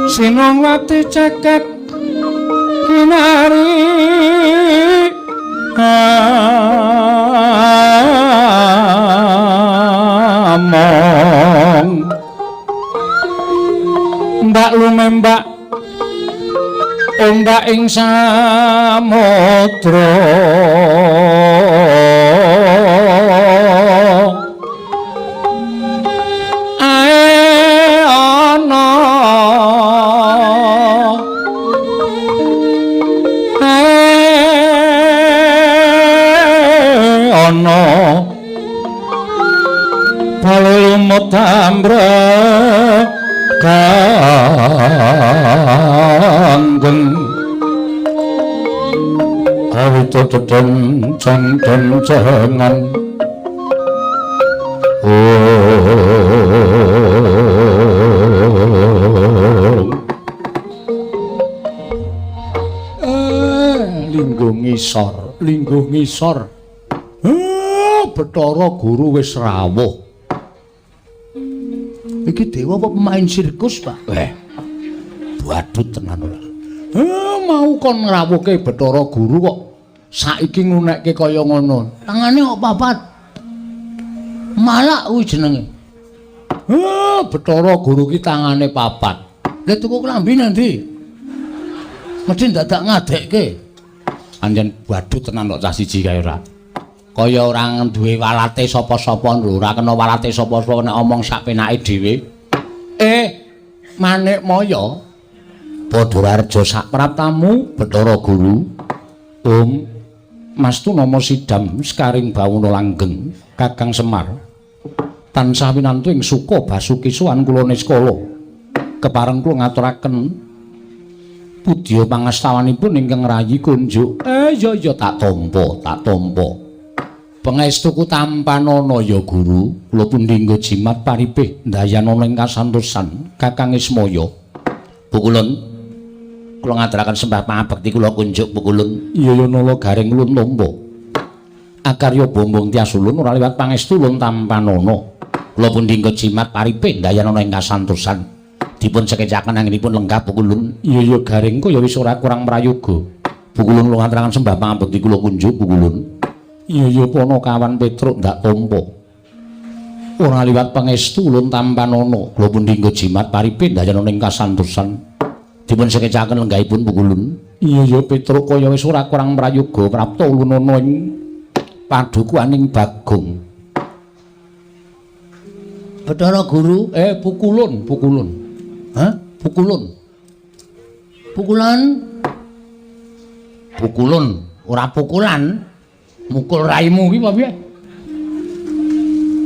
Sinongwati cekek kinari among mbak lumembak ombak ing samudra ae ana ae ana bale lumut ambrek kanggeng awit teten cangken cengan lingguh ngisor, lingguh ngisor. Bathara Guru wis rawuh. Iki dewa apa pemain sirkus, Pak? Badut tenan ora. Mau kon ngrawuhke Bathara Guru kok saiki ngunekke kaya ngono. Tangane kok papat. Malak kuwi jenenge. Bathara Guru ki tangane papat. Lha tuku klambi nang ndi? Mesti dadak ngadekke. Anjen badut tenan kok cah siji kae ora. Kaya ora duwe walate sapa-sapa lho, ora kena walate sapa-sapa nek omong sak penake dhewe. Manikmaya padha raja sak praptamu Bathara Guru. Om Mastu nama sidam sekaring bawana langgeng Kakang Semar. Tansah winantu ing suka basuki sowan kula niskala. Kepareng kula ngaturaken pudya pangastawanipun ingkang rayi kunjuk. Ya ya tak tampa, tak tampa. Pangestuku tampanana ya Guru, kula pundi nggo jimat paripih ndayanana ing kasantosan Kakang Ismaya. Pukulun kula ngaturaken sembah pangabekti kula kunjuk pukulun. Iya ya nala garing ulun tampa. Akarya bombong tias ulun ora liwat pangestu ulun tampanana. Kula pundi nggo jimat paripih ndayanana ing kasantosan. Dipun sekecaken anggenipun lenggah pukulun. Iya ya garing kaya wis ora kurang prayoga. Pukulun kula ngaturaken sembah pangabekti kula kunjuk pukulun. Iya ya Panakawan Petruk ndak tampa. Ora liwat pangestu ulun tampanana. Kula pundi nggo jimat paripih ndayanana ing kasantosan. Dipun sekecaken lenggahipun pukulun. Iya ya Petruk kaya wis ora kurang prayoga prapta ulun ana ing padukuhaning Bagong. Bathara Guru, pukulun, pukulun. Hah? Pukulun. Pukulan. Pukulun, ora pukulan. Mukul raimu ki apa piye?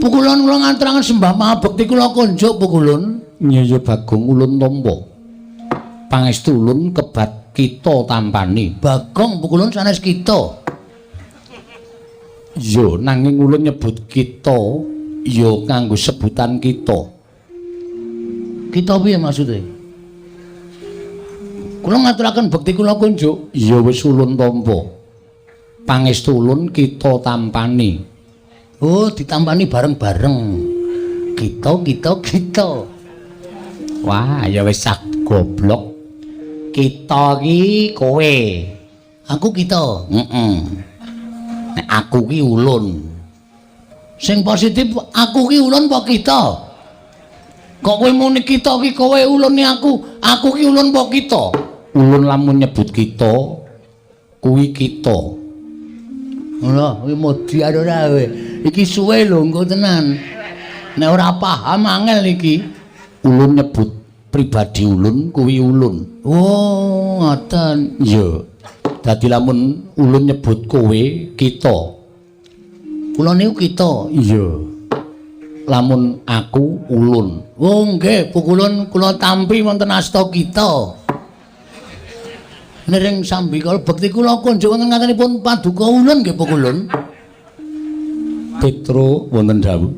Pukulun kula ngaturaken sembah pangabekti kula kunjuk pukulun. Iya ya Bagong ulun tampa. Pangestu ulun kebat kita tampani. Bagong pukulun sanes kita. Iya, nanging ulun nyebut kita ya nganggo sebutan kita. Kita piye maksude? Kula ngaturaken bekti kula kunjuk. Iya wis ulun tampa. Pangestu ulun kita tampani. Oh, ditampani bareng-bareng. Kita kita kita. Wah, ya wis cah goblok. Kita ki kowe. Aku kita. Heeh. Nek aku ki ulun. Sing positif aku ki ulun apa kita? Kok kowe muni kita ki kowe ulune aku, aku ki ulun apa kita? Ulun lamun nyebut kita kuwi kita. Lho, kuwi modiar ora kowe. Iki suwe lho engko tenan. Nek ora paham angel iki. Ulun nyebut pribadi ulun kuwi ulun. Oh, ngoten. Iya. Dadi lamun ulun nyebut kowe kita. Kula niku kita. Iya. Lamun aku ulun. Oh nggih, Pukulun kula tampi wonten asta kita. Niring sambikala bekti kula kunjuk wonten ngatenipun paduka ulun nggih Pukulun. Petro wonten dawuh.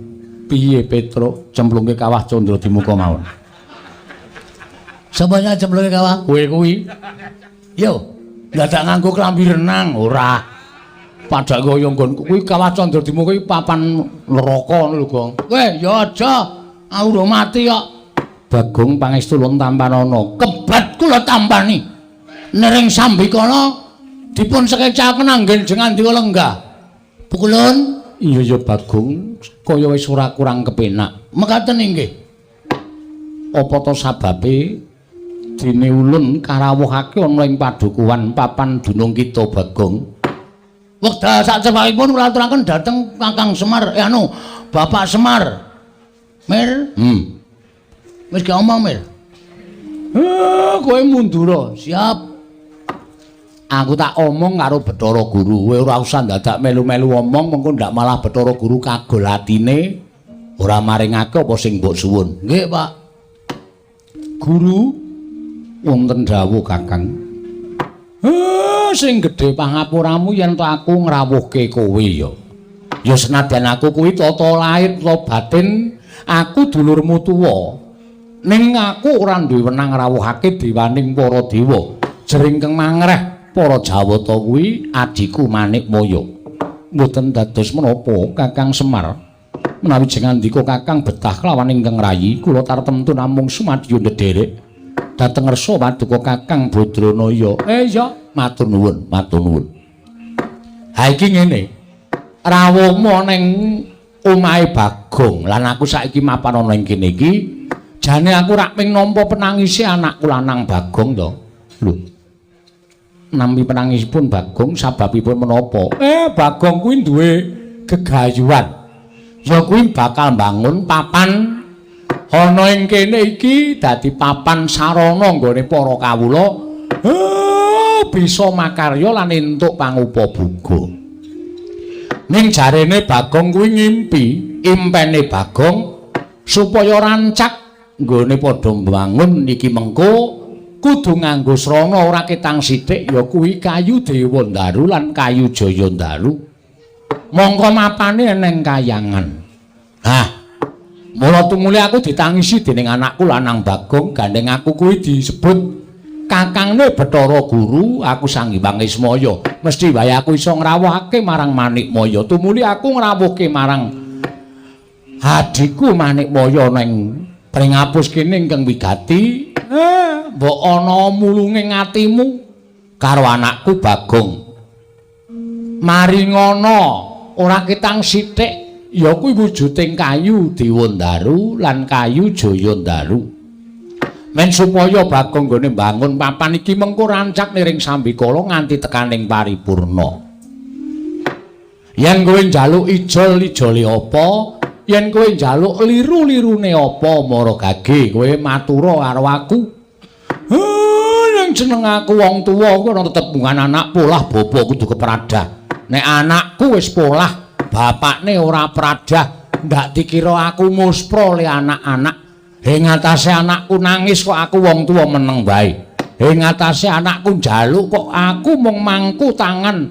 Piye Petro cemplungke kawah Candra Dimuka mawon. Sapa cemplungke kawah? Kowe kuwi. Yo, dadak nganggo klambi renang ora. Padha kaya nggonku kuwi kawah Candra Dimuka kuwi papan neraka ngono lho, Gong. Kowe ya aja, aku urung mati kok. Bagong pangestu ulun tampanana. Kebat kula tampani. Niring sambikala dipun sekecaken anggen jengandika lenggah. Pukulun. Iya ya Bagong, kaya wis ora kurang kepenak. Mekaten inggih. Apa to sababe dene ulun karawuhake ana ing padukuhan papan dunung kita Bagong? Wekdal sacepakipun kula aturaken dhateng Kakang Semar, Bapak Semar. Mir? Wis gak omong, Mir. Kowe mundura. Siap. Aku tak omong karo Bathara Guru. Kowe ora usah dadak melu-melu omong, mengko ndak malah Bathara Guru kagol atine ora maringake apa sing mbok suwun. Nggih, Pak. Guru wonten dawuh Kakang. Sing gedhe pangapuramu yen to aku ngrawuhke kowe ya. Ya senadyan aku kuwi tata lahir tata batin, aku dulurmu tuwa. Ning aku ora duwe wenang ngrawuhake dewaning para dewa. Jering kang mangreh para Jawata kuwi adhiku Manikmaya. Mboten dados menapa Kakang Semar. Menawi jengandika Kakang betah kelawan ingkang rayi, kula tartemtu namung sumadyo ndederek dhateng ngersa paduka Kakang Badranaya. Iya, matur nuwun, matur nuwun. Ha iki ngene. Rawuhmu ning omahe Bagong lan aku saiki mapan ana ing kene iki, jane aku rak ping nampa penangise anakku lanang Bagong to. Lho. Nampi penangisipun Bagong sababipun menapa? Bagong kuwi duwe gegayuhan. Ya kuwi bakal mbangun papan ana ing kene iki dadi papan sarana nggone para kawula bisa makarya lan entuk pangupa-buga. Ning jarene Bagong kuwi ngimpi, impene Bagong supaya rancak nggone padha mbangun iki mengko kudu nganggo srana ora ketang sithik ya kuwi kayu Dewandaru lan kayu Jayandaru. Mongko mapane eneng kayangan. Hah. Mula tumuli aku ditangisi dening anakku lanang Bagong, gandeng aku kuwi disebut kakangne Bathara Guru, aku Sang Hyang Ismaya. Mesti wae aku iso ngrawuhake marang Manikmaya. Tumuli aku ngrawuhke marang adhiku Manikmaya ning pringapus kene ingkang wigati. Mbok ana mulunge atimu karo anakku Bagong. Mari ngono ora ketang sithik ya kuwi wujuding kayu Dewandaru lan kayu Jayandaru. Men supaya Bagong nggone mbangun papan iki mengko rancak niring sambikala nganti tekaning paripurna. Yen kowe njaluk ijol-ijole apa, yen kowe njaluk liru-lirune apa mara gage kowe matura karo aku. Yen jeneng aku wong tuwa kuwi ana tetembungan anak polah bapa kudu kepradah. Nek anakku wis polah, bapakne ora pradah, ndak dikira aku muspra le anak-anak. Ing atase anakku nangis kok aku wong tuwa meneng wae. Ing atase anakku njaluk kok aku mung mangku tangan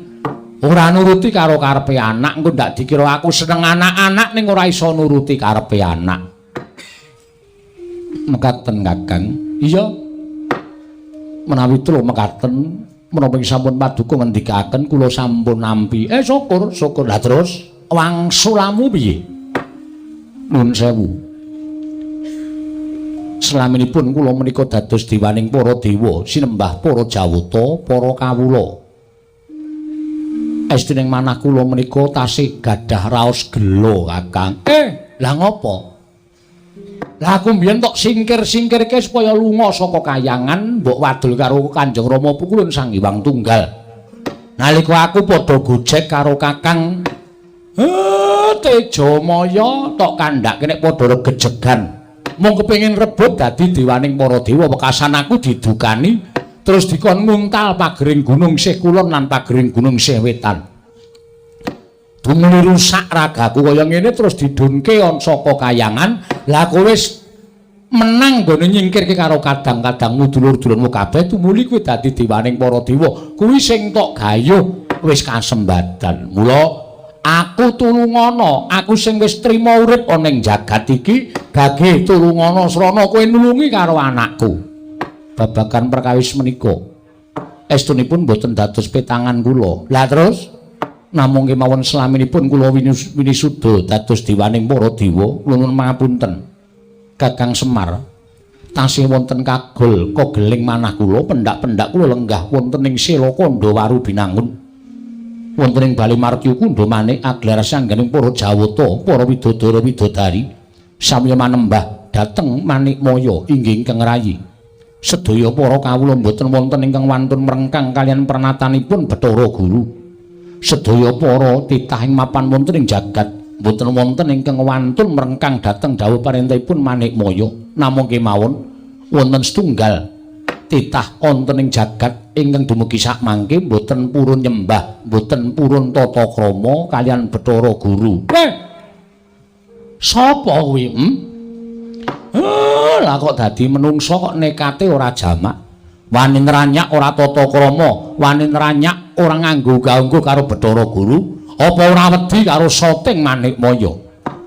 ora nuruti karo karepe anak, engko ndak dikira aku seneng anak-anak ning ora iso nuruti karepe anak. Mekaten Kakang. Iya. Menawi telu mekaten, menapa sampun paduka ngendikaken kula sampun nampi. Syukur, syukur. Lah terus wangsulamu piye? Nuwun sewu. Selaminipun kula menika dados dewaning para dewa, sinembah para jawata, para kawula. Estining manah kula menika tasih gadah raos gela, Kakang. Lah ngopo? Lah aku mbiyen tok singkir-singkirke supaya lunga saka kayangan, mbok wadul karo Kanjeng Rama Pukulun Sang Hyang Tunggal. Nalika aku padha gojek karo Kakang Tejamaya tok kandhake nek padha regejegan. Mung kepengin rebut dadi dewaning para dewa, wekasan aku didukani terus dikon nguntal pagering gunung sih kulon lan pagering gunung sih wetan. Dumuli rusak ragaku kaya ngene terus didunke saka kayangan. Lah kowe wis menang nggone nyingkirke karo kadang-kadangmu dulur-dulurmu kabeh tumuli kowe dadi dewaning para dewa. Kuwi sing tok gayuh wis kasembadan. Mula aku tulungana, aku sing wis trima urip ana ing jagat iki, gage tulungana srana kowe nulungi karo anakku. Babagan perkawis menika estunipun boten dados petangan kula. Lah terus namung kemawon selaminipun kula winisuda dados dewaning para dewa, nuwun pangapunten. Kakang Semar tasih wonten kagol kogeling manah kula, pendak-pendak kula lenggah wonten ing Sela Kandha Waru Binangun. Wonten ing Bale Martya Kundha manik aglar sangganing para Jawata, para widodara widodari samya manembah dhateng Manikmaya inggih ingkang rayi. Sedaya para kawula mboten wonten ingkang wantun mrengkang kaliyan pernatanipun Bathara Guru. Sedaya para titah ing mapan wonten ing jagat mboten wonten ingkang wantun mrengkang dhateng dawuh parentahipun Manikmaya. Namung kemawon wonten setunggal titah wonten ing jagat ingkang dumugi sakmangke mboten purun nyembah, mboten purun tata krama kaliyan Bathara Guru. Sapa kuwi? Lah kok dadi menungsa kok nekate ora jamak. Wani nranyak ora tata krama, wani nranyak ora nganggo gaunggo karo Bathara Guru, apa ora wedi karo soting Manikmaya?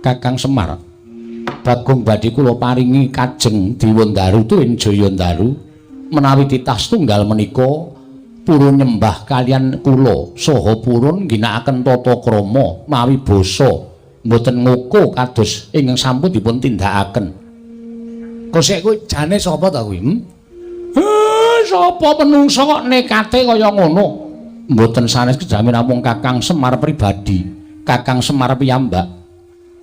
Kakang Semar, Bagong badhe kula paringi kajeng Dewandaru tuwin Jayandaru menawi titah setunggal menika purun nyembah kaliyan kula saha purun ngginakaken tata krama mawi basa mboten ngoko kados ingkang sampun dipun tindakaken. Kosek kuwi jane sapa ta kuwi? Sapa menungsa kok nekate kaya ngono? Mboten sanes kejamen namung Kakang Semar pribadi, Kakang Semar piyambak.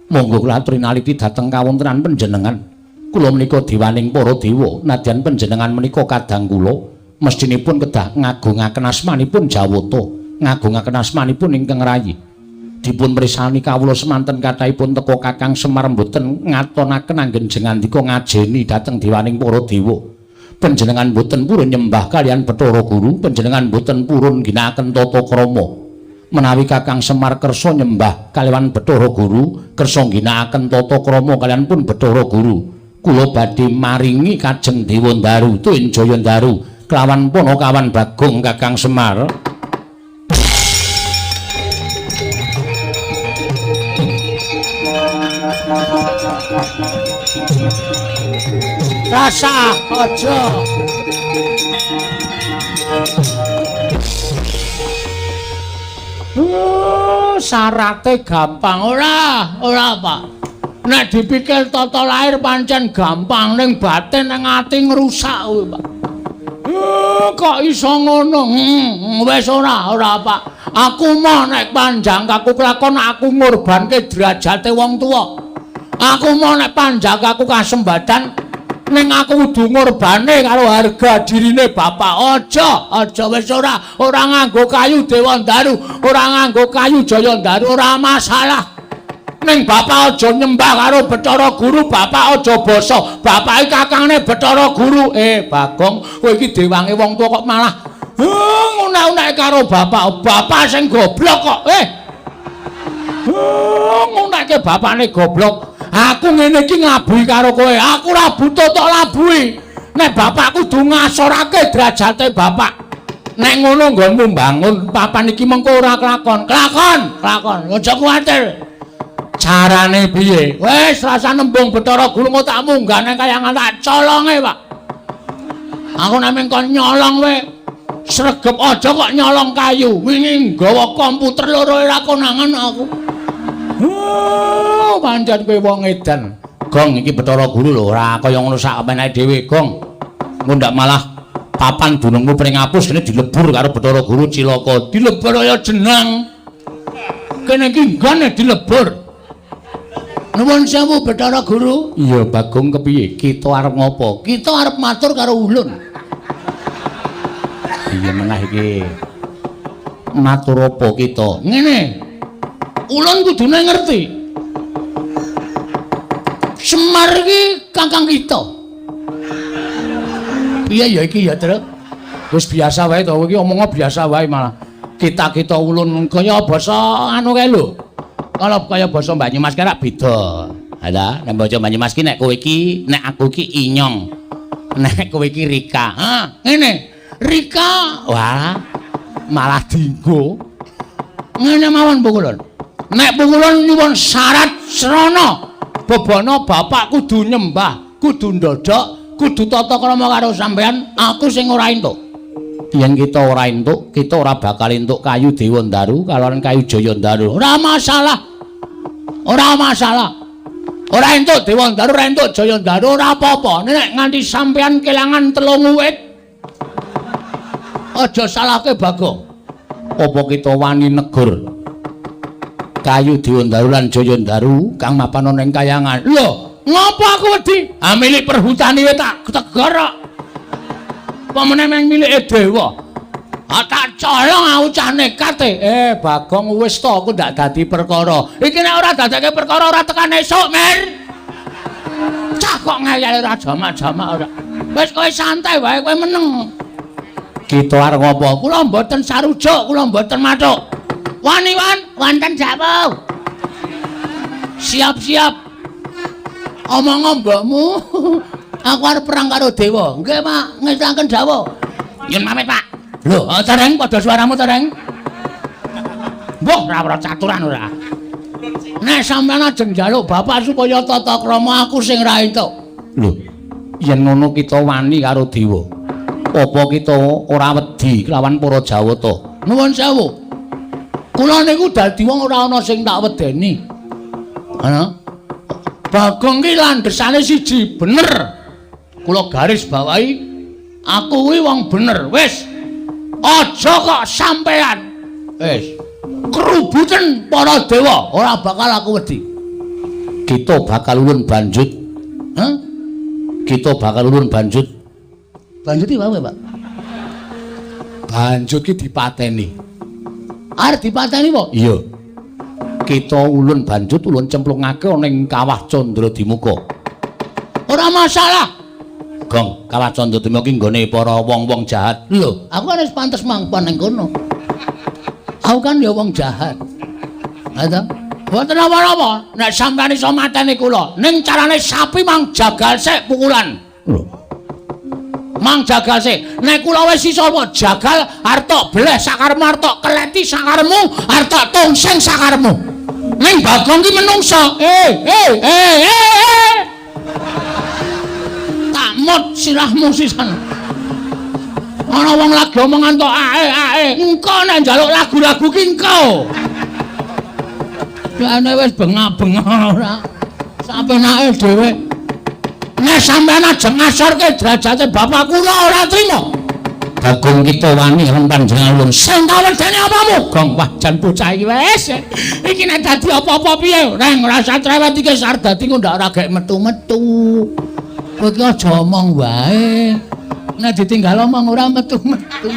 Monggo kula aturi naliti dhateng kawontenan panjenengan. Kula menika dewaning para dewa, nadyan panjenengan menika kadang kula mestinipun kedah ngagungaken asmanipun Jawata, ngagungaken asmanipun ingkang rayi. Dipun mrisani kawula semanten kathahipun teka Kakang Semar mboten ngatonaken anggen jengandika ngajeni dhateng dewaning para dewa. Panjenengan mboten purun nyembah kaliyan Bathara Guru, panjenengan mboten purun ngginakaken tata krama. Menawi Kakang Semar kersa nyembah kaliyan Bathara Guru, kersa ngginakaken tata krama kaliyan pun Bathara Guru, kula badhe maringi kajeng Dewandaru tuwin Jayandaru kelawan panakawan Bagong Kakang Semar. Rasa aja. Syarate gampang ora? Ora, Pak. Nek dipikir tata lahir pancen gampang, ning batin nang ati ngrusak kuwi, Pak. Kok iso ngono? Wis ora, ora, Pak. Aku mau nek panjang kaku kelakon aku ngorbanke derajate wong tuwa. Aku mau nek panjang kaku kasembadan ning aku kudu ngorbane karo harga dirine bapak. Aja, aja wis ora, ora nganggo kayu Dewandaru, ora nganggo kayu Jayandaru, ora masalah. Ning bapak aja nyembah karo Bathara Guru, bapak aja basa. Bapak iki kakangne Bathara Guru. Bagong, kowe iki dewange wong tuwa kok malah ngunek-unek karo bapak. Bapak sing goblok kok. Ngunekke bapakne goblok. Aku ngene iki nglabuhi karo kowe. Aku ora butuh tok labuhi. Nek bapak kudu ngasorake derajate bapak. Nek ngono nggonmu mbangun papan iki mengko ora kelakon. Kelakon, kelakon. Aja kuwatir. Carane piye? Wis rasa nembung Bathara Guru mau tak munggah nang kayangan tak colonge, Pak. Aku nek mung kon nyolong wae. Sregep aja kok nyolong kayu. Wingi nggawa komputer loro ora konangan aku. Oh, pancen kowe wong edan. Gong iki Bathara Guru lho ora kaya ngono sak menake dhewe, Gong. Engko ndak malah papan dunungmu pring apus kene dilebur karo Bathara Guru cilaka. Dilebur kaya jenang. Kene iki nggone dilebur. Nuwun sewu Bathara Guru. Iya, Bagong kepiye? Kita arep ngopo? Kita arep matur karo ulun. Iya menah iki. Matur apa kita? Ngene. Ulun kudune ngerti. Semar iki kakang kita. Piye ya iki ya, Truk? Wis biasa wae to, iki omongnya biasa wae malah. Kita-kita ulun kaya basa anu kae lho. Kalau kaya basa Banyumas ki rak beda. Ha ta, nek basa Banyumas ki nek kowe iki, nek aku iki inyong. Nek kowe iki Rika. Ha, ngene. Rika. Wah, malah dinggo. Ngene mawon pukulun. Nek pukulun nyuwun syarat srana bebana bapak kudu nyembah, kudu ndodhok, kudu tata krama karo sampean, aku sing ora entuk. Yen kita ora entuk, kita ora bakal entuk kayu Dewa Ndaru kalawan kayu Jaya Ndaru. Ora masalah. Ora masalah. Ora entuk Dewa Ndaru, ora entuk Jaya Ndaru, ora apa-apa. Nek nganti sampean kelangan 3 wit, aja salahke Bagong. Apa kita wani negur kayu Dewa Ndaru lan Jaya Ndaru kang mapan ana ing kayangan? Lho, ngopo aku wedi? Ah milik perhutani wae tak tegur kok. Apa meneh meng milike dewa? Ah tak colong aku cah nekat e. Bagong wis to aku ndak dadi perkara. Iki nek ora dadake perkara ora tekan esuk, Mir. Cah kok ngeyel ora jamak-jamak ora. Wis kowe santai wae, kowe meneng. Kita arep ngopo? Kula mboten sarujuk, kula mboten mathuk. Wani wan, wonten jawab. Siap-siap. Omong mbokmu. Aku arep perang karo dewa. Nggih, Pak, ngestanken dawuh. Nyun pamit, Pak. Lho, tereng padha suaramu tereng. Mbah, ora caturan ora. Nek sampeyan ajeng njaluk bapak supaya tata krama aku sing ra entuk. Lho, yen ngono kita wani karo dewa. Apa kita ora wedi kelawan para Jawata? Nuwun sewu. Kula niku dadi wong ora ana sing tak wedeni. Ana? Bagong ki landhesane siji, bener. Kula garis bawahi, aku kuwi wong bener. Wis. Aja kok sampean. Wis. Kerubuten para dewa, ora bakal aku wedi. Kita bakal ulun banjut. Hah? Kita bakal ulun banjut. Banjut iki wae, Pak. Banjut ki dipateni. Arep dipateni apa? Iya. Kita ulun banjut ulun cemplungake ana ing Kawah Candradimuka. Ora masalah. Gong, Kawah Candradimuka ki nggone para wong-wong jahat. Lho, aku kan wis pantes mangpon ning kono. Aku kan ya wong jahat. Ha ta? Mboten apa-apa, nek sampeyan iso mateni kula, ning carane sapi mang jagal sik pukulan. Lho. Mang jagal sik. Nek kula wis iso jagal arep tok bleh sakaremu, arep tok keleti sakaremu, arep tok tongseng sakaremu. Ning Bagong ki menungso. Eh. Tak mut sirahmu sisan. Ana wong lagi omongan tok ae ae. Engko nek njaluk lagu-lagu ki engko. Jane wis bengak-bengok ora. Sapenake dhewe. Nek sampeyan ajeng ngasorke derajate bapak kula ora trima. Bagong kita wani lan panjenengan ulun. Sing kawedene apamu? Gong, wah jan bocah iki wis. Iki nek dadi apa-apa piye? Reng ora usah trewet iki arep dadi kok ndak ora gek metu-metu. Kowe iki aja omong wae. Nek ditinggal omong ora metu-metu.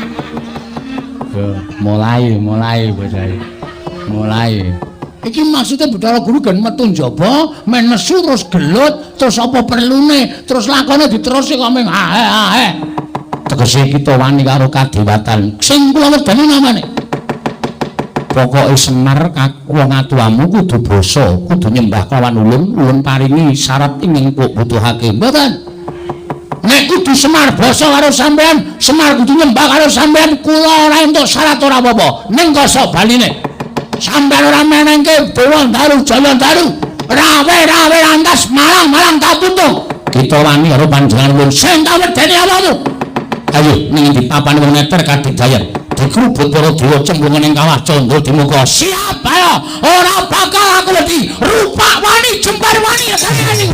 Mulai bocah iki. Mulai. Iki maksudnya Bathara Guru gen metu njaba, men nesu terus gelut, terus apa perlune, terus lakone diterusi kok ming ae ae. Tegese kita wani karo kadewatan. Sing kula wedeni namane. Pokoke Semar wong atuwamu kudu basa, kudu nyembah kelawan ulun, ulun paringi syarat ingkang kok butuhake. Mboten. Nek kudu Semar basa karo sampean, Semar kudu nyembah karo sampean, kula ora entuk syarat ora apa-apa. Ning kosok baline. Sampeyan ora menengke Dewa Ndaru Jaya Ndaru. Rawe-rawe lantas malang-malang kapuntung. Kita wani karo panjenengan ulun. Sing kawedeni awakmu. Ayo ning endi papane wong neter kadigdayan. Dikrubut para dewa cemplungan ing Kawah Candradimuka. Siap ayo, ora bakal aku wedi. Rupak wani jembar wani rasane.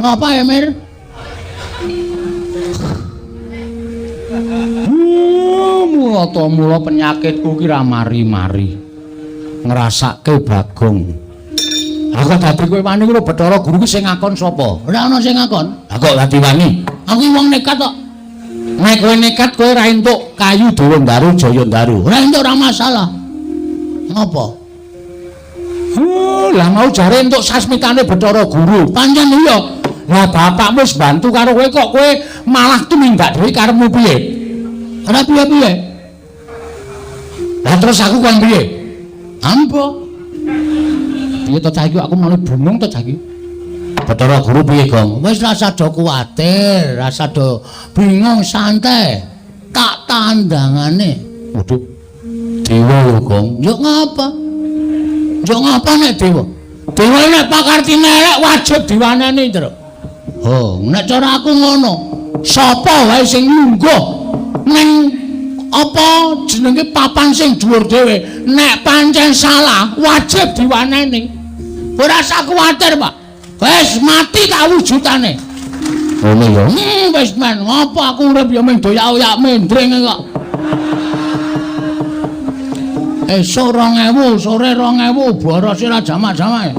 Ngapa ya, Mir? Mula to mula penyakitku ki ra mari-mari. Ngrasake Bagong. Aku dadi kowe wani lho Bathara Guru ki sing ngakon sapa? Ora ana sing ngakon. Lah kok dadi wani? Aku wong nekat kok. Nek kowe nekat kowe ora entuk kayu Dewa Ndaru Jaya Ndaru. Ora entuk ora masalah. Ngapa? Lah mau jare entuk sasmitane Bathara Guru. Pancen iya. Lah bapakmu wis bantu karo kowe kok kowe malah tumindak dhewe karepmu piye? Ora piye-piye. Lah terus aku kon piye? Ambo. Piye to cah iki aku malah bingung to cah iki. Bathara Guru piye, Gong? Wis rasa do kuwatir, rasa do bingung santai. Tak tandangane. Waduh. Dewa lho, Gong. Yo ngapa? Yo ngapa nek dewa? Dewa nek pakartine elek wajib diwaneni, Tru. Oh, nek cara aku ngono. Sapa wae sing lungguh ning apa jenenge papan sing dhuwur dhewe, nek pancen salah wajib diwaneni. Ora usah kuwatir, Pak. Wis mati tak wujudane. Ngono ya. Wis men, ngopo aku urip ya mung doyak-oyak mendring kok. Esuk 2000, sore 2000, boros ora jamak-jamak.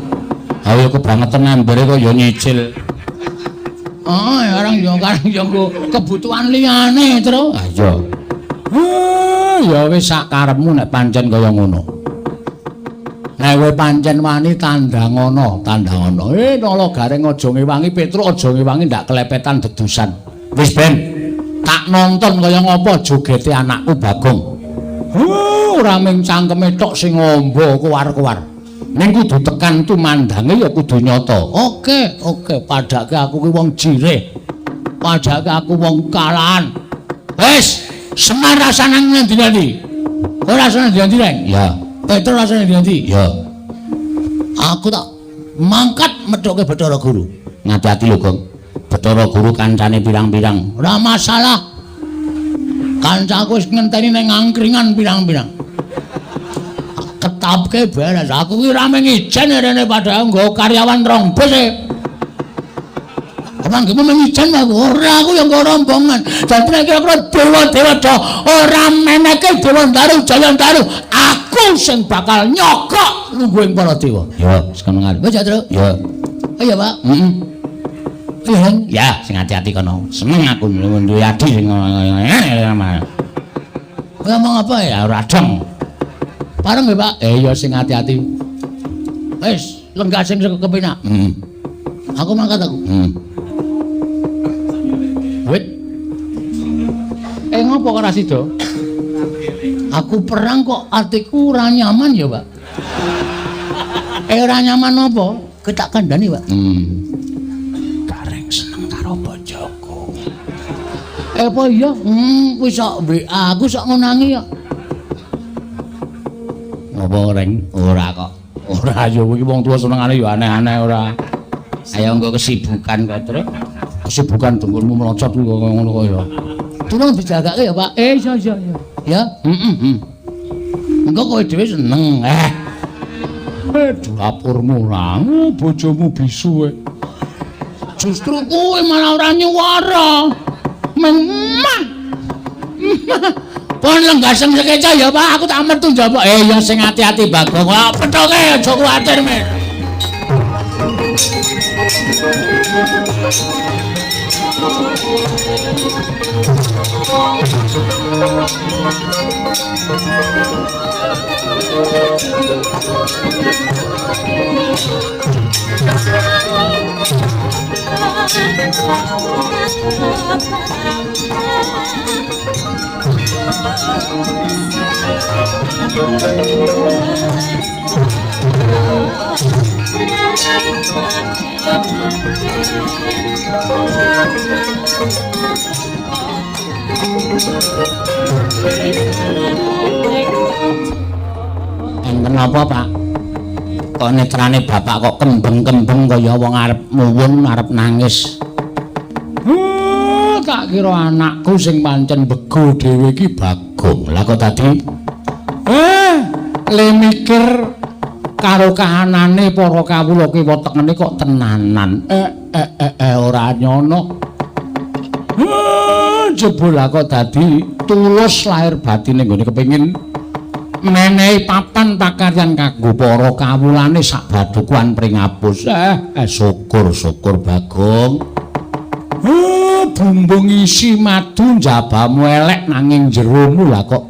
Ayo kebangetan ambere kok ya nyicil. Oh, orang yo karang yo nggo kebutuhan liyane, Tru. Ah iya. Ya wis sak karepmu nek pancen kaya ngono. Nek kowe pancen wani tandhangono, tandhangono. Nala Gareng aja ngewangi Petruk, aja ngewangi ndak kelepetan dedusan. Wis ben tak nonton kaya ngapa jogete anakku Bagong. Ora mung cangkeme tok sing ngombo kuwar-kuwar. Ning kudu tekan tumandange ya kudu nyata. Oke, oke, padake aku ki wong jirih. Padake aku wong kalahan. Wis, Semar rasane ngendi-endi? Kowe rasane ngendi-endi, Reng? Ya. Petruk rasane ngendi-endi? Ya. Aku tak mangkat methuke Bathara Guru. Ngati-ati lho, Gong. Bathara Guru kancane pirang-pirang. Ora masalah. Kancaku wis ngenteni ning angkringan pirang-pirang. Ketapke beres. Aku ki ora mung ijen rene padahal nggo karyawan rong bus e. Apa nggih mung ijen aku? Ora, aku yang nggo rombongan. Dadi nek kira-kira dewa-dewa do ora meneke Dewa Ndaru Jaya Ndaru, aku sing bakal nyogok lungguhing para dewa. Ya, wis kono ngarep. Wis ya, Truk. Ya. Iya, Pak. Heeh. Iya, Reng. Ya, sing ati-ati kono. Seneng aku duwe adi sing ngono. Kowe ngomong apa ya? Ora dong. Pareng nggih, Pak? Ya sing ati-ati. Wis, lenggah sing kepenak. Heeh. Aku mangkat aku. Heeh. Wit. Ngopo kok ora sida? Aku perang kok atiku ora nyaman ya, Pak. Ora nyaman apa? Kowe tak kandhani, Pak. Gareng seneng karo bojoku. Apa iya? Kuwi sok WA aku sok ngonangi kok. Ngopo, Reng? Ora kok. Ora ya kuwi wong tuwa senengane ya aneh-aneh ora. Ayo engko kesibukan kok, Truk. Kesibukan dengkulmu melocot kuwi kok ngono kok ya. Tulung dijagake ya, Pak. Iya iya iya. Ya, Heeh. Engko kowe dhewe seneng. Dapurmu ora, bojomu bisu. Justru kowe malah ora nyuwara. Memang. Pon lenggah sing sekeca ya, Pak. Aku tak metu njaba. Ya sing ati-ati Bagong. Wah, pethoke aja kuwatir, men. Enten apa, Pak? Kok netrane bapak kok kembeng-kembeng kaya wong arep muwun, arep nangis. Tak kira anakku sing pancen bego dhewe iki Bagong. Lah kok tadi le mikir karo kahanane para kawula kiwa tengene kok tenanan. Ora nyono. Jebul kok dadi tulus lahir batine nggone kepengin menehi papan pakaryan kanggo para kawulane sak badukuan pringapus. Syukur-syukur Bagong. Bumbung isi madu njabamu elek nanging jeromu lah kok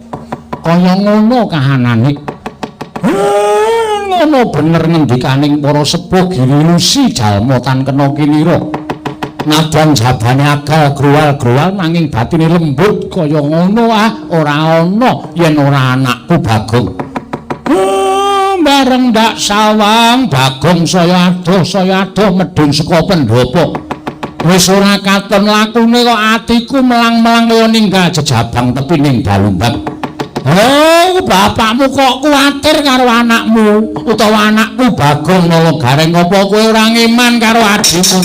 kaya ngono kahanane. Ngono bener ngendikaning para sepuh girilusi jalma tan kena kinira. Nadyan jabane akal gruwal-gruwal nanging batine lembut kaya ngono ah ora ana yen ora anakku Bagong. Bareng ndak sawang Bagong saya adoh medhun saka pendopo. Wis ora katon lakune kok atiku melang-melang kaya ninggal jejabang tepi ning Balumbang. Oh, bapakmu kok kuwatir karo anakmu utawa anakku Bagong Nala Gareng apa kowe ora ngeman karo adhimu?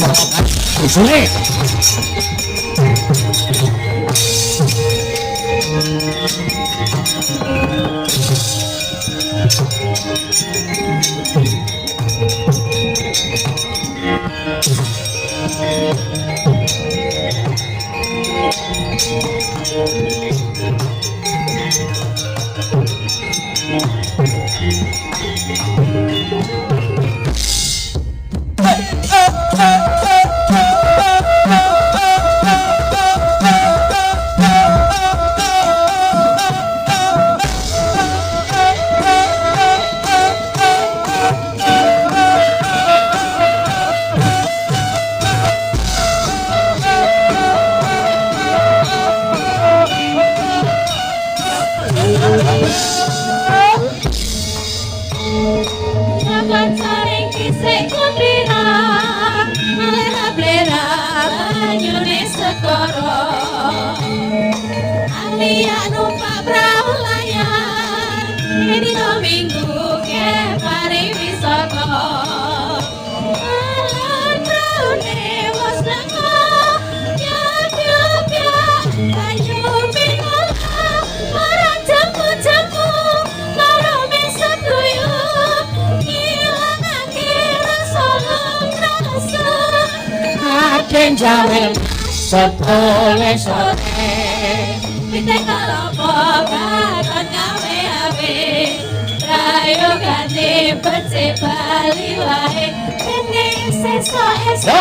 Usule. Jawel setole sore pite kalopo katon gawe awe rayo ganti becik bali wae kene sesuk esuk.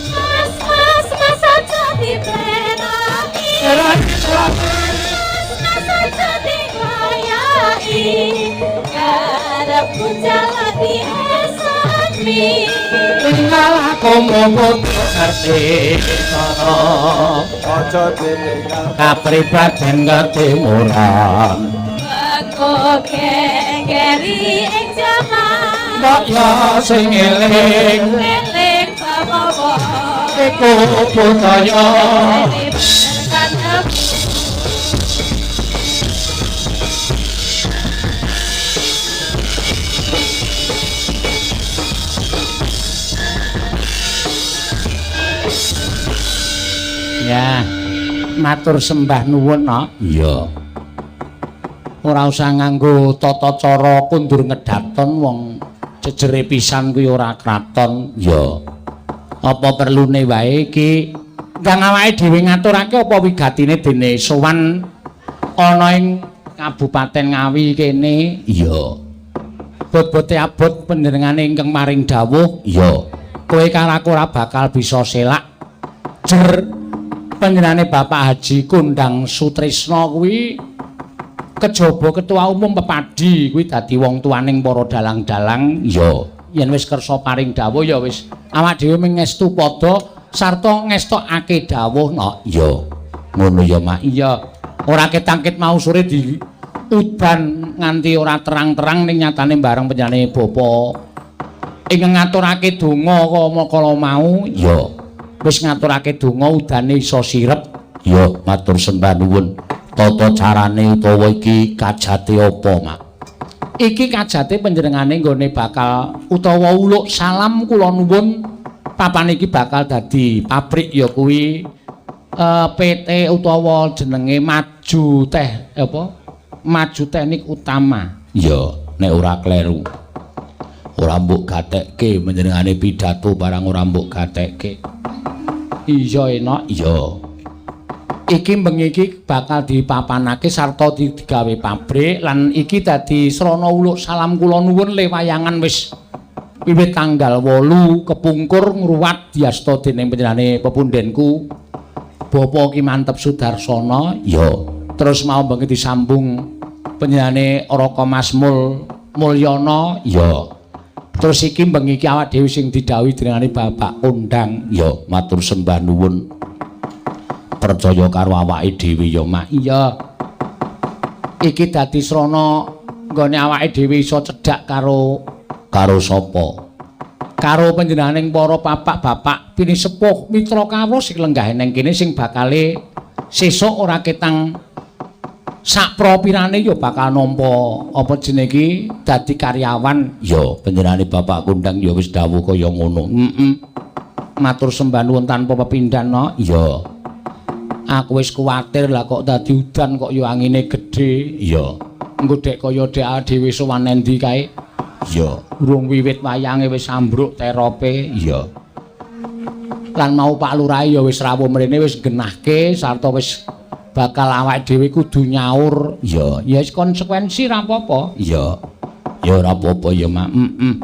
Mas, mas, mas aja diplenaki. Mas, mas aja dibayai. Karepku jalan di esami. Tinggal aku muput ngerti cara. Aja ditinggal kapribaden ketimuran. Aku kekeri ing jaman. Mbok yo sing eling eling bab apa iku budaya. Ya, matur sembah nuwun, no. Iya. Ora usah nganggo tata cara kundur ngedaton wong jejere pisan kuwi ora kraton. Iya. Apa perlune wae iki kang awake dhewe ngaturake apa wigatine dene sowan ana ing Kabupaten Ngawi kene? Iya. Bot-bote abot panjenengane ingkang maring dawuh. Iya. Kowe karo aku ora bakal bisa selak. Jer panjenengane Bapak Haji Kondang Sutrisno kuwi kejaba ketua umum Pepadi kuwi dadi wong tuaning para dalang-dalang. Iya. Yen wis kersa paring dawuh ya wis awak dhewe mengestu padha sarta ngestokake dawuh, no. Iya. Ngono ya, Mak. Iya. Ora ketangkit mau sore di udan nganti ora terang-terang ning nyatane bareng panjenengane bapa ingkang ngaturake donga kala mau. Iya. Wis ngaturake donga udane iso sirep. Iya, matur sembah nuwun. Tata carane utawa iki kajate apa, Mak? Iki kajate panjenengane nggone bakal utawa uluk salam kula nuwun papan iki bakal dadi pabrik ya kuwi PT utawa jenenge Maju Teh apa? Maju Teknik Utama. Iya, nek ora kleru. Ora mbok gatekke panjenengane pidato barang ora mbok gatekke. Iya enak. Iya. Iki bengi iki bakal dipapanake sarta digawe pabrik lan iki dadi srana uluk salam kula nuwun le wayangan wis wiwit tanggal 8 kepungkur ngruwat diasta dening panjenengane pepundhenku Bapak Ki Manteb Sudarsana. Iya. Terus mau bengi disambung panjenengane Raka Mas Mulyana. Iya. Terus iki bengi iki awak dhewe sing didhawuhi jenengane Bapak Kondang. Iya, matur sembah nuwun. Percaya karo awake dhewe ya, Mak. Iya. Iki dadi srana nggone awake dhewe iso cedhak karo Karo sapa? Karo panjenenganing para bapak-bapak pinisepuh mitra kawruh sing lenggah neng kene sing bakale sesuk ora ketang sakpropirane ya bakal nampa apa jenenge iki dadi karyawan. Ya, panjenengane Bapak Kondang ya wis dawuh kaya ngono. Heeh. Matur sembah nuwun tanpa pepindhan no. Iya. Aku wis kuwatir lah kok dadi udan kok ya angine gedhe. Iya. Engko dek kaya dek dhewe sowan endi kae. Iya. Urung wiwit wayange wis ambruk terope. Iya. Lan mau Pak Lurah ya wis rawuh mrene wis genahke sarta wis bakal awake dhewe kudu nyaur. Iya. Ya wis konsekuensi ra apa-apa. Iya. Ya ora apa-apa ya, Mak. Heeh.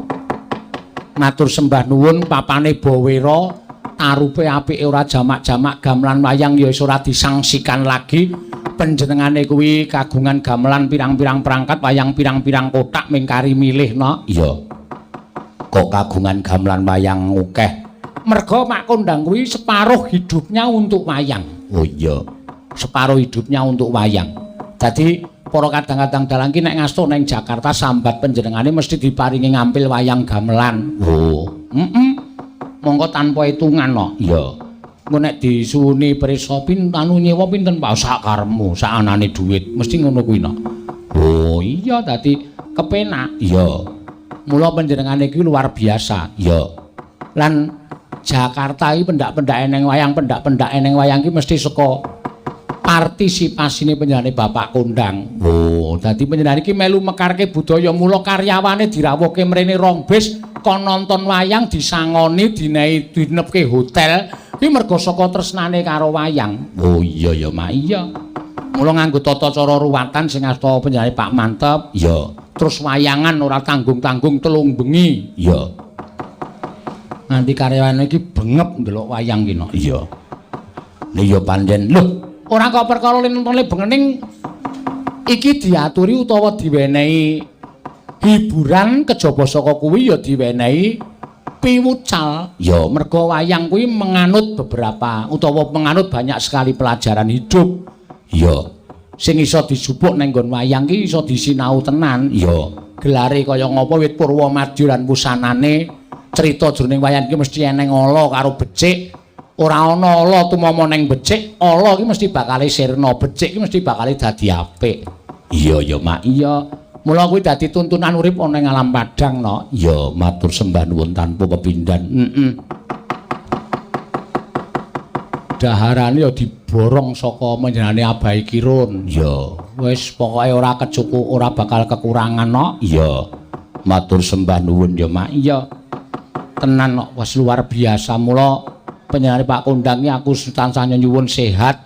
Matur sembah nuwun papane Bawera, tarupe apike ora jamak-jamak, gamelan wayang ya wis ora disangsikan lagi. Panjenengane kuwi kagungan gamelan pirang-pirang perangkat wayang pirang-pirang kotak mingkari milih no. Iya. Kok kagungan gamelan wayang akeh? Merga Pak Kondang kuwi separuh hidupnya untuk wayang. Oh iya. Separuh hidupnya untuk wayang. Dadi para kadang-kadang dalang ki nek ngasto neng Jakarta sambat panjenengane mesti diparingi ngampil wayang gamelan. Oh. Heeh. Monggo tanpa hitungan no. Iya. Engko nek disuwuni pirsa anu nyewa pinten Pak sak karepmu, sak anane dhuwit, mesti ngono kuwi no. Oh iya, dadi kepenak. Iya. Mula panjenengane iki luar biasa. Iya. Lan Jakarta iki pendak-pendake neng wayang, pendak-pendake neng wayang iki mesti saka partisipasine panjenengane Bapak Kondang. Oh, dadi panjenengane iki melu mekarke budaya, mula karyawane dirawuhke mrene rong bis kon nonton wayang, disangoni, dinehi, dinepke hotel. Kuwi merga saka tresnane karo wayang. Oh iya ya, Mak. Iya. Mula nganggo tata cara ruwatan sing asta panjenengane Pak Manteb. Iya. Terus wayangan ora tanggung-tanggung 3 bengi. Iya. Nganti karyawane iki bengep ndelok wayang ki no. Iya. Nek ya pancen lho, ora kok perkara nontone bengening iki diaturi utawa diwenehi hiburan kejaba saka kuwi ya diwenehi piwucal. Ya, merga wayang kuwi menganut beberapa utawa menganut banyak sekali pelajaran hidup. Ya. Sing iso dijupuk nang nggon wayang ki iso disinau tenan. Ya. Gelare kaya ngapa wit purwa madya lan wusanane crita jroning wayang ki mesti eneng ala karo becik. Ora ana ala tumama neng becik, ala ki mesti bakale sirna, becik ki mesti bakale dadi apik. Iya ya, Mak. Iya. Mula kuwi dadi tuntunan urip ana ing alam padhang no. Ya, matur sembah nuwun tanpa pepindhan. Heeh. Daharane ya diborong saka panjenengane Abai Kirun. Ya, wis pokoke ora kecukup, ora bakal kekurangan no. Iya. Matur sembah nuwun ya, Mak. Iya. Tenan no, wis luar biasa. Mula panjenengane Pak Kondang iki aku tansah nyuwun sehat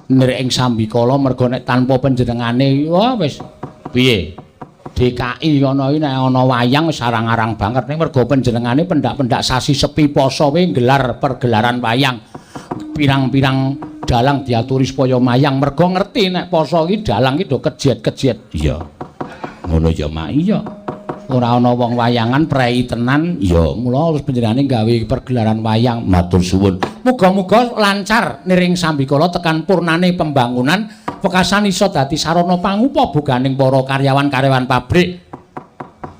nirek ing sambikala, merga nek tanpa panjenengane wah wis piye? DKI ngono iki nek ana wayang wis arang-arang banget ning merga panjenengane pendak-pendak sasi sepi poso kuwi nggelar pergelaran wayang. Pirang-pirang dalang diaturi supaya mayang merga ngerti nek poso iki dalang iki do kejet-kejet. Iya. Ngono ya, Mak. Iya. Ora ana wong wayangan prei tenan. Iya, mula terus panjenengane gawe pergelaran wayang. Matur suwun. Muga-muga lancar niring sambikala tekan purnane pembangunan wekasan iso dadi sarana pangupa boganing para karyawan-karyawan pabrik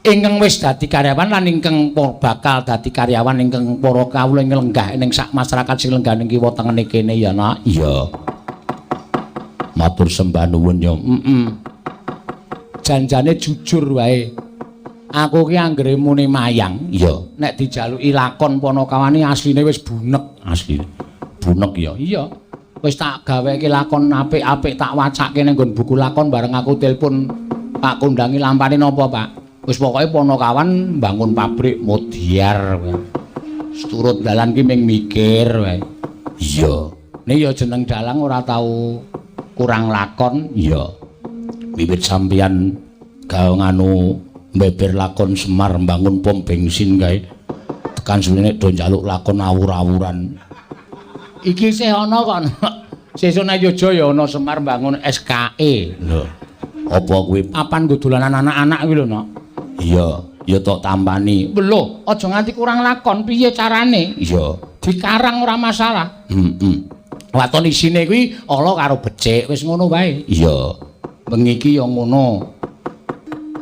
ingkang wis dadi karyawan lan ingkang bakal dadi karyawan ingkang para kawula ing lenggah ning sak masyarakat sing lenggah ning kiwa tengene kene ya, Nak. Iya. Matur sembah nuwun ya. Heeh. Janjane jujur wae. Aku ki anggere muni mayang, iya, nek dijaluki lakon Panakawane asline wis bunek, asline. Bunek ya. Iya. Wis tak gaweke lakon apik-apik tak wacake ning nggon buku lakon bareng aku telepon Pak Kondangi lampane napa, Pak? Wis pokoke Panakawan mbangun pabrik modiar. Wis turut dalan ki ming mikir wae. Iya. Nek ya jeneng dalang ora tau kurang lakon. Iya. Wiwit sampeyan gawe nganu beber lakon Semar mbangun pom bensin kae. Tekan suwene do njaluk lakon awur-awuran. Iki isih ana kok. Sesuk nek Yojo ya ana Semar mbangun SKE. Lho. Apa kuwi papan nggo dolanan anak-anak kuwi lho, Nok? Iya, ya tok tampani. Lho, aja nganti kurang lakon, piye carane? Iya, dikarang ora masalah. Heeh. Waton isine kuwi ala karo becik, wis ngono wae. Iya. Bengi iki ya ngono.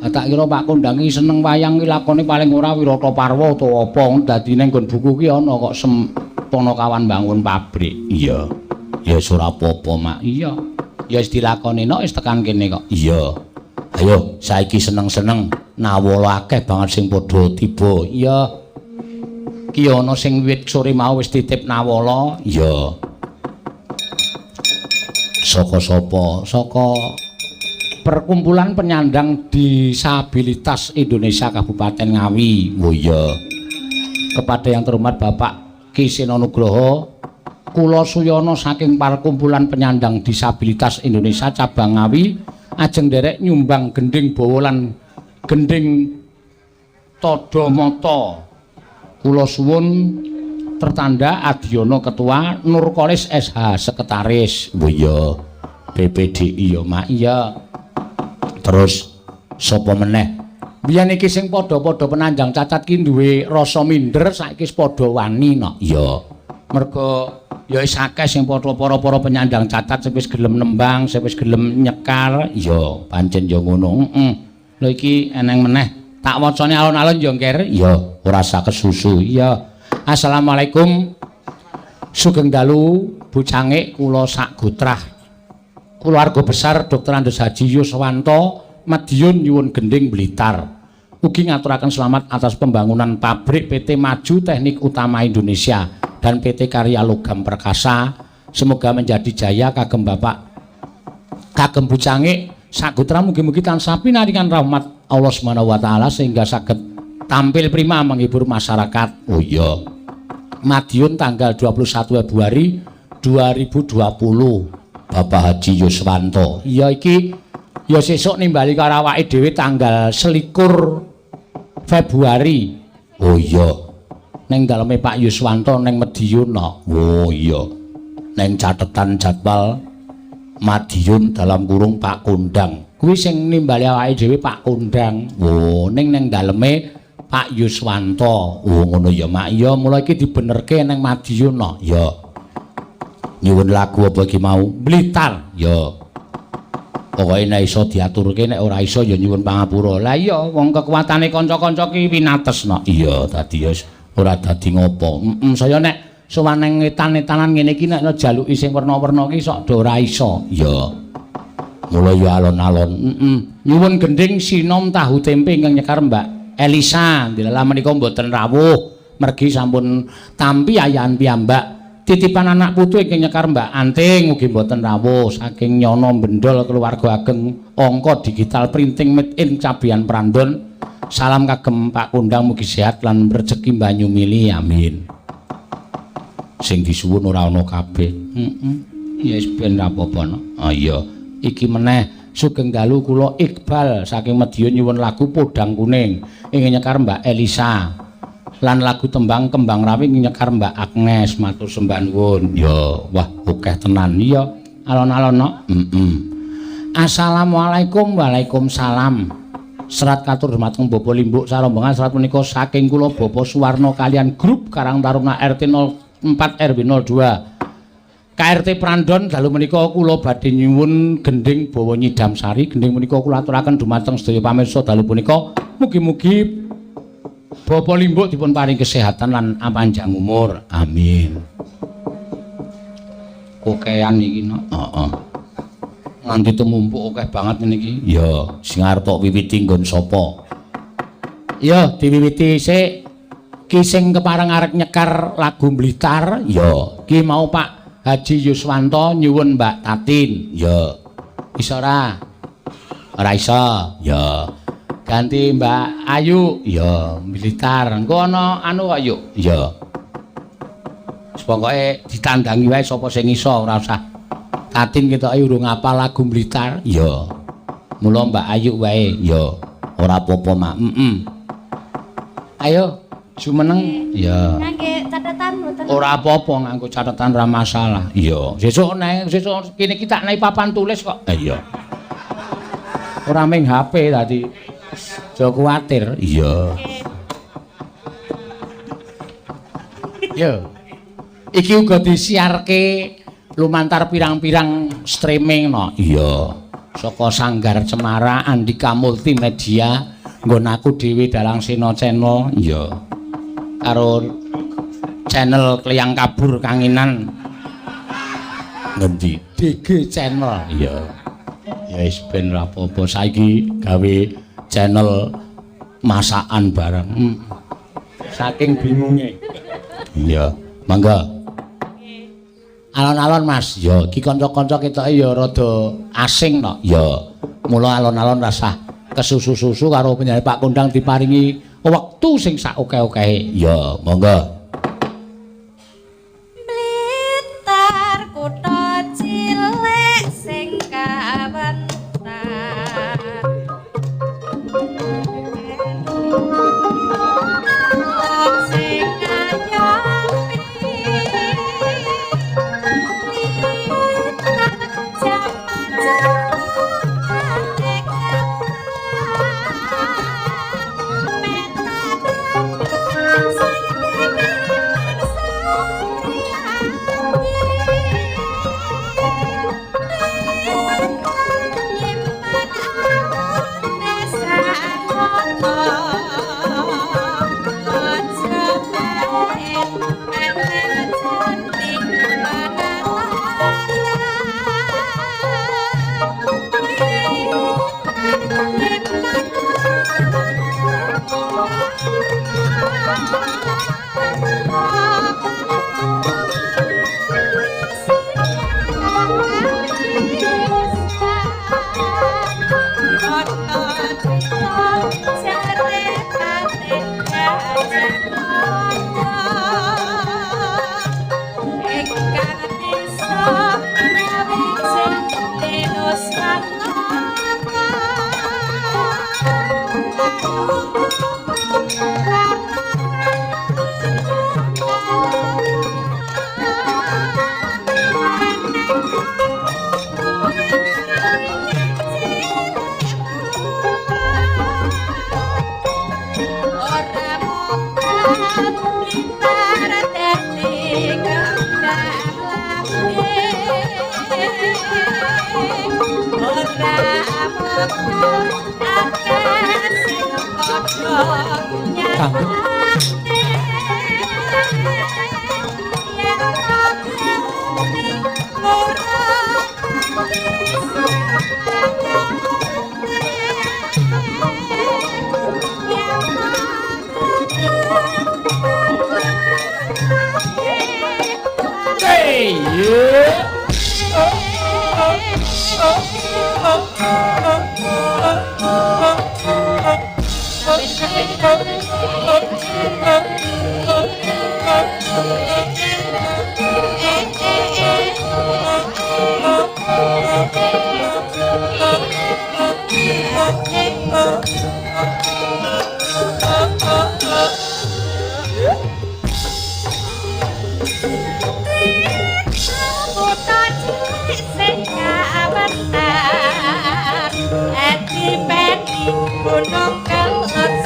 Tak kira Pak Kondang iki seneng wayang iki lakone paling ora Wirata Parwa utawa apa, dadi ning nggon buku ki ana kok Ponokawan bangun pabrik. Iya. Ya wis ora apa-apa, Mak. Iya. Ya wis dilakoni nok wis tekan kene kok. Iya. Ayo saiki seneng-seneng nawala akeh banget sing padha tiba. Iya. Ki ana sing wiwit sore mau wis titip nawala. Iya. Saka sapa? Saka Perkumpulan Penyandang Disabilitas Indonesia Kabupaten Ngawi. Oh iya. Kepada yang terhormat Bapak Ki Seno Nugroho, kula Suyono saking Perkumpulan Penyandang Disabilitas Indonesia Cabang Ngawi ajeng nderek nyumbang gending bawa lan gending tadha mata. Kula suwun tertanda Adiono Ketua, Nurkolis SH Sekretaris. Oh iya. PPDI ya, Mak. Iya. Terus sapa meneh? Biyen iki sing padha-padha penanjang cacat ki duwe rasa minder, saiki wis padha wani nok. Iya. Mergo ya wis akeh sing padha para-para penyandang cacat sing wis gelem nembang, sing wis gelem nyekar. Iya, pancen ya ngono. Heeh. Lho iki eneng meneh. Tak wacane alon-alon ya, Ngger. Iya, ora usah kesusu. Iya. Assalamualaikum. Sugeng dalu Bu Cangik, kula sak gotrah. Keluarga besar Dr. Andes Haji Yuswanto Madiun nyuwun gending Blitar. Ugi ngaturaken selamat atas pembangunan pabrik PT Maju Teknik Utama Indonesia dan PT Karya Logam Perkasa. Semoga menjadi jaya kagem Bapak, kagem Bu Cangik sagotra, mugi-mugi tansah pinaringan rahmat Allah Subhanahu wa taala sehingga saged tampil prima menghibur masyarakat. Oh iya. Madiun tanggal 21 Februari 2020. Bapak Haji Yuswanto. Iya iki ya sesuk nimbali karo awake dhewe tanggal 21 Februari. Oh iya. Ning daleme Pak Yuswanto ning Madiun no. Oh iya. Ning catetan jadwal Madiun dalam kurung Pak Kondang. Kuwi sing nimbali awake dhewe Pak Kondang. Oh, ning ning daleme Pak Yuswanto. Oh ngono ya, Mak. Iya, mula iki dibenerke ning Madiun no. Ya. Nyuwun lagu apa iki mau? Blitar. Ya. Pokoke nek iso diaturke, nek ora iso ya nyuwun pangapura. Lah iya, wong kekuatane kanca-kanca ki winates no. Iya, dadi ya ora dadi ngopo. Heeh, saya nek sowan nang etan-etanan ngene iki nek jaluki sing werna-werna ki sok do ora iso. Iya. Mula ya alon-alon. Heeh. Nyuwun gending sinom tahu tempe ingkang nyekar Mbak Elisa. Dilalah menika mboten rawuh, mergi sampun tampi ayahan piyambak. Titipan anak putu ingkang nyekar Mbak Anting ugi mboten rawuh saking Nyono Bendol keluarga ageng angka digital printing made in Cabean Prandon. Salam kagem Pak Kondang, mugi sehat lan rejeki banyu mili, amin. Sing disuwun ora ana kabeh. Heeh. Ya wis ben ra apa-apa no. Ah iya. Iki meneh sugeng dalu kula Iqbal saking Madiun nyuwun lagu Podang Kuning ingkang nyekar Mbak Elisa. Lan lagu tembang Kembang Rawi nyekar Mbak Agnes, matur sembah nuwun. Ya, wah akeh tenan. Iya, alon-alon no. Heeh. Assalamualaikum, waalaikumsalam. Serat katur dumateng Bapak Limbuk sarombongan serat menika saking kula Bapak Suwarno kalian grup Karang Taruna RT 04 RW 02 KRT Prandon. Dalu menika kula badhe nyuwun gending bawa nyidam sari. Gending menika kula aturaken dumateng sedaya pamirsa dalu punika. Mugi-mugi Bapak Limbuk dipun paring kesehatan lan panjang umur. Amin. Kokean iki no. Heeh. Nganti tumumpuk akeh banget ngene iki. Ya, sing arep tok wiwiti nggon sapa? Ya, diwiwiti sik ki sing kepareng arep nyekar lagu Blitar. Ya, ki mau Pak Haji Yuswanto nyuwun Mbak Tatin. Ya. Iso ora? Ora iso. Ya. Ganti Mbak Ayu. Ya, Blitar. Engko ana anu kok yuk. Ya. Wis Pokoke ditandangi wae sapa sing iso, ora usah. Tatin ketoke urung apal lagu Blitar. Iya. Mula Mbak Ayu wae. Iya. Ora apa-apa, Mak. Heeh. Ayo, jumeneng. Iya. Ngangge catatan mboten? Ora apa-apa nganggo catatan ora masalah. Iya. Sesuk nek sesuk kene iki tak naik papan tulis kok. Iya. Ora ming HP tadi. Aja kuwatir. Iya. Yo. Iki uga disiarke lumantar pirang-pirang streaming no. Iya. Saka Sanggar Cemara Andika Multimedia nggon aku dhewe Dalang Sena Channel. Iya. Karo channel Kliyang Kabur Kanginan. Ngendi? DG Channel. Iya. Ya wis ben ora apa-apa saiki gawe channel masakan bareng. Saking bingunge. Iya. Mangga. Alon-alon Mas. Ya iki kanca-kanca ketoke ya rada asing no. Ya. Mula alon-alon rasah kesusu-susu karo penyanyi Pak Kondang diparingi wektu sing sak oke-okehe. Ya, monggo. Blitar kutha cilik sing kawentar.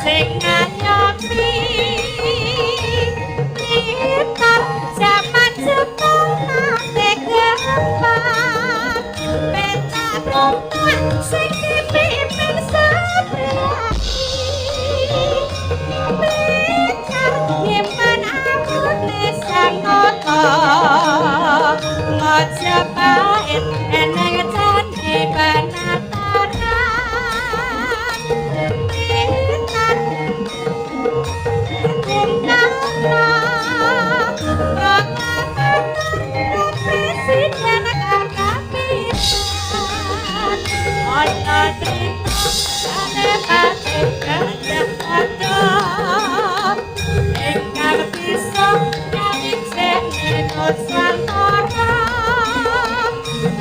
Sing ngayomi. Blitar jaman Nusantara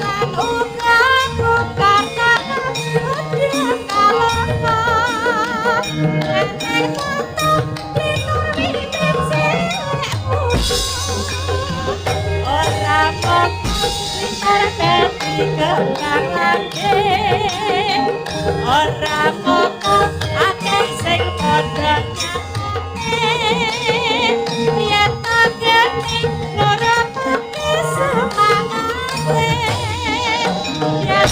lan uga Jakarta Kalana nganti tata litur wiwit cilik ora apa litar dadi kembang langgeng ora apa akeh sing padha nyatane yen ta geni ora pati semangate yen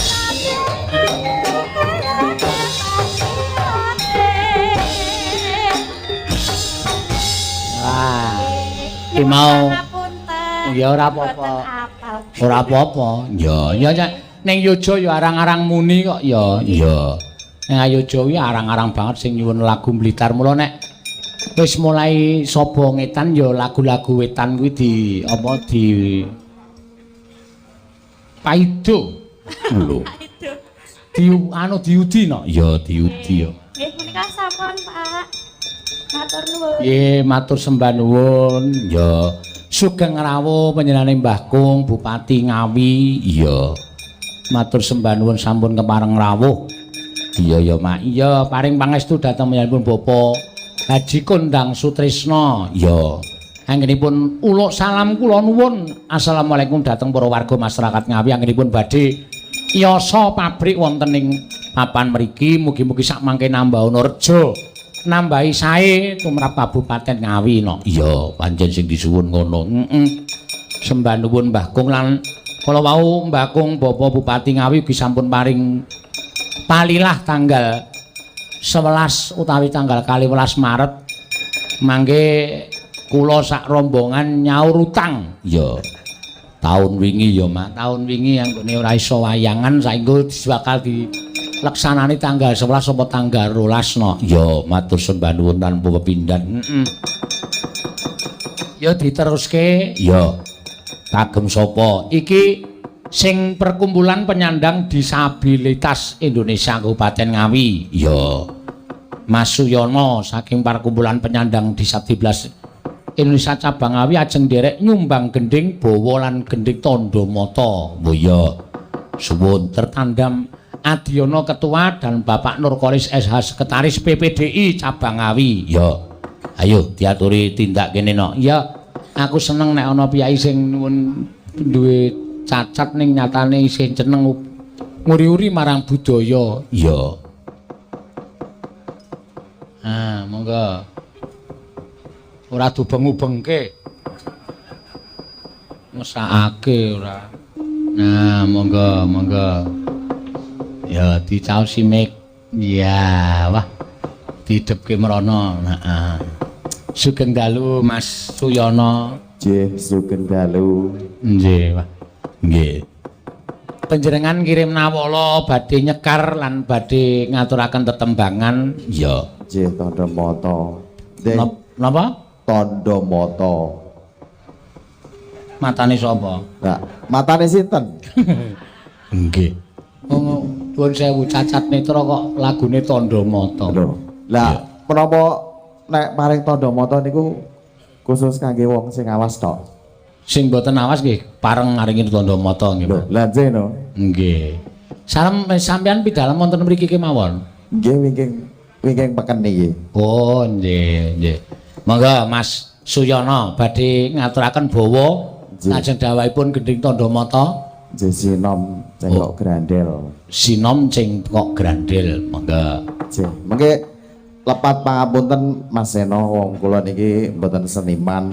Wah. Ki mau ya ora apa-apa. Ora apa-apa. Ya, ya ning Yojo ya arang-arang muni kok ya. Iya. Ning Yojo kuwi arang-arang banget sing nyuwun lagu Blitar. Mula nek wis mulai saba ngetan ya lagu-lagu wetan kuwi di apa di paido. Lho. Di anu diudi no. Ya diudi ya. Nggih menika sampun, Pak. Matur nuwun. Nggih, matur sembah nuwun. Ya. Sugeng rawuh panjenengane Mbah Kung Bupati Ngawi. Iya. Matur sembah nuwun sampun kepareng rawuh. Iya ya, Mak. Iya, paring pangestu dhateng panjenenganipun Bapak Haji Kondang Sutrisno. Iya. Anggenipun uluk salam kula nuwun. Assalamualaikum dhateng para warga masyarakat Ngawi anggenipun badhe yasa pabrik wonten ing papan mriki. Mugi-mugi sak mangke nambah reja. Nambahi sae tumrap Kabupaten Ngawi no. Iya, pancen sing disuwun ngono. Heeh. Sembah nuwun Mbah Kung lan kala wau Mbah Kung Bapak Bupati Ngawi ugi sampun paring palilah tanggal 11 utawi tanggal 12 Maret mangke kula sak rombongan nyaur utang. Iya. Taun wingi ya, Mak. Taun wingi anggone ora iso wayangan saengga bakal di leksanane tanggal 11 apa tanggal 12 no. Ya, matur sembah nuwun tanpa pepindhan. Heeh. Ya diteruske. Ya. Kagem sapa? Iki sing perkumpulan penyandang disabilitas Indonesia Kabupaten Ngawi. Ya. Mas Suyono saking perkumpulan penyandang disabilitas Indonesia cabang Ngawi ajeng nderek nyumbang gending bawa lan gending tandha mata. Oh iya. Suwun tertandam Adiono Ketua dan Bapak Nurkolis SH Sekretaris PPDI Cabang Ngawi. Ya. Ayo diaturi tindak kene no. Ya, aku seneng nek ana piyai sing nuwun duwe cacat ning nyatane isih jeneng nguri-uri marang budaya. Ya. Ah, monggo. Ora dubeng-ubengke. Mesakake ora. Nah, monggo, monggo. Ya dicaosi mik. Ya, wah. Didhepke mrono. Heeh. Sugeng dalu Mas Suyono. Nggih, sugeng dalu. Nggih, wah. Nggih. Panjenengan kirim nawala badhe nyekar lan badhe ngaturaken tetembangan. Ya. Nggih, tandha mata. Napa? Tandha mata. Matane sapa? Lah, matane sinten? Nggih. Oh, nuwun sewu cacat netra kok lagune tandha mata. Lho. Lah, menapa nek paring tandha mata niku khusus kangge wong sing awas tok? Sing mboten awas nggih pareng ngaringi tandha mata nggih. Lho, lha nggih no. Nggih. Salam sampean pidalem wonten mriki kemawon. Nggih wingking wingking peken niki. Oh, nggih, nggih. Monggo Mas Suyono badhe ngaturaken bawa lajeng dawahipun gending tandha mata. Nggih sinom cengkok grandel. Sinom cengkok grandel, monggo. Nggih, mengke lepat pangapunten Mas Seno wong kula niki mboten seniman.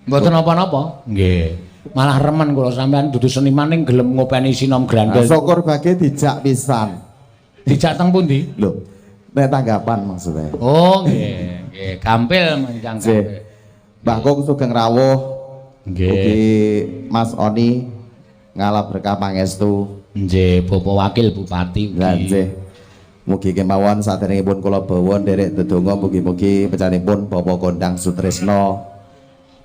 Mboten napa-napa. Nggih. Malah remen kula sampean dudu seniman ning gelem ngopeni sinom grandel. Syukur bage dijak pisan. Dijak teng pundi? Lho, nek tanggapan maksudnya. Oh, nggih, nggih, gampil menjang gampil. Mbah Kung sugeng rawuh. Nggih. Ugi Mas Oni ngalap berkah pangestu. Nggih, Bapak Wakil Bupati ugi. Lah nggih. Mugi kemawon saderengipun kula bawa nderek dedonga mugi-mugi pecanipun Bapak Kondang Sutrisno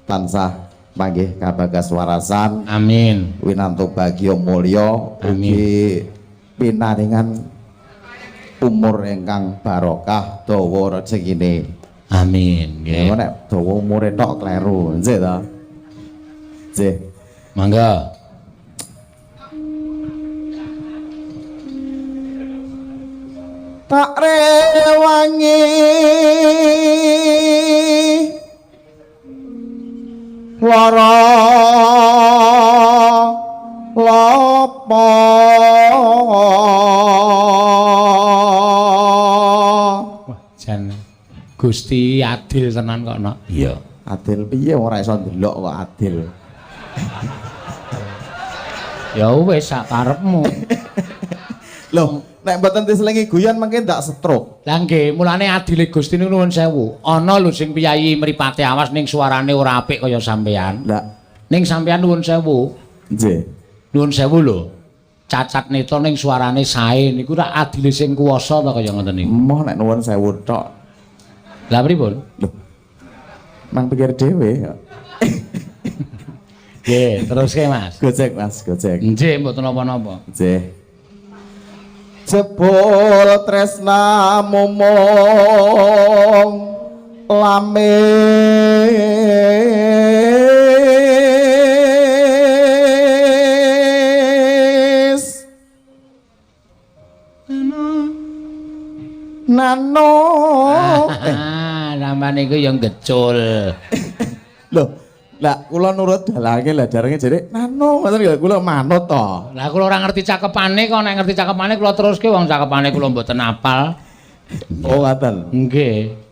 tansah panggih kabagas warasan. Amin. Winantu bagya mulya ugi pinaringan umur ingkang barokah dawa rejekine. Amin. Nggih. Nek dawa umure tok kleru, nggih ta. Nggih. Mangga. Tak rewangi lara lopo. Wah, jan Gusti adil tenan kok, Nok. Iya. Adil piye ora iso ndelok kok adil. Ya wis sak karepmu. Loh, nek mboten diselingi guyon mengke ndak stroke. Lah nggih, mulane adile Gusti niku nuwun sewu. Ana lho sing piyayi mripate awas ning suarane ora apik kaya sampean. Lah, Ning sampean nuwun sewu. nggih. Nuwun sewu lho. Cacat neta ning suarane sae niku rak adile sing kuwasa ta kaya ngoten niku. Moh nek nuwun sewu tok. Lah pripun? Loh. Nang pikir dhewe. Nggih, teruske Mas. Gojek Mas, gojek. Nggih, mboten napa-napa. Nggih. Jebul tresnamu mung lamis nano. Ah, sampean niku ya ngecul. Loh, lah kula nurut dalange lah dalange jere nano ngoten lho kula manut to. Lah kula ora ngerti cakepane kok, nek ngerti cakepane kula teruske wong cakepane kula mboten apal. Oh ngoten. Nggih.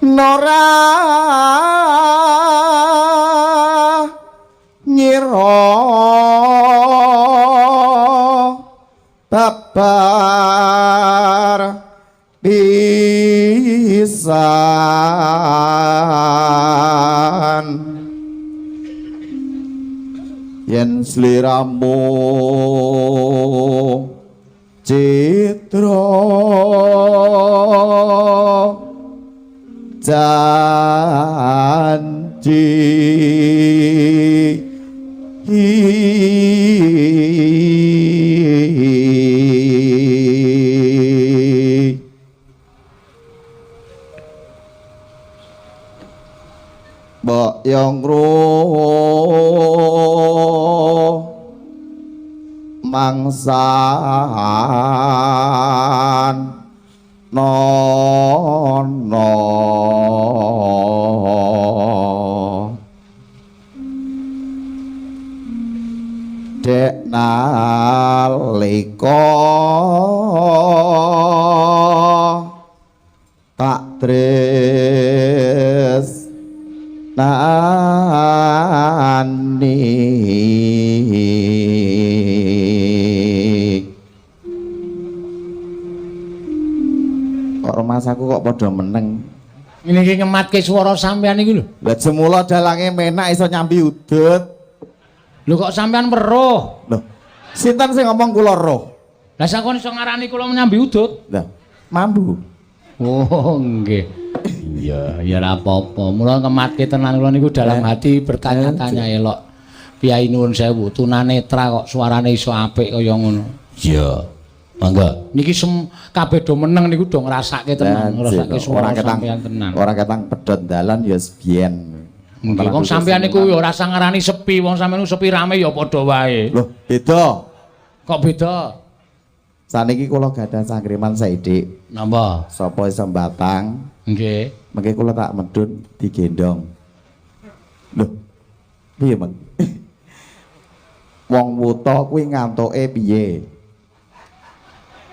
Nora nyira babar pisan yen sliramu citra janji. Mbok yong mangsan nono dek nalika tak tres nani. Kok rumasaku kok padha meneng. Ngene iki ngematke swara sampean iki lho. Lah jemula dalange menak iso nyambi udut. Lho kok sampean weruh? Lho, sinten sing ngomong kula roh? Lah sakon iso ngarani kula nyambi udut? Lah, mambu. Oh, nggih. Iya, ya ora apa-apa. Mula ngematke tenan kula niku dalam hati bertanya-tanya elok. Piyai nuwun sewu, tunanetra kok suarane iso apik kaya ngono. Iya. Mangga. Niki kabeh do meneng niku do ngrasake tenan, ngrasake suara sampean tenan. Ora ketang pedhot dalan ya biyen. Nggih, wong sampean niku ya ora usah ngarani sepi, wong sampean niku sepi rame ya padha wae. Loh, beda. Kok beda? Saniki kula gadah sangkriman saithik. Napa? Sapa iso mbatang? Nggih. Mengke kula tak medhun digendong. Loh. Piye, Mang? Wong wuta kuwi ngantuke piye?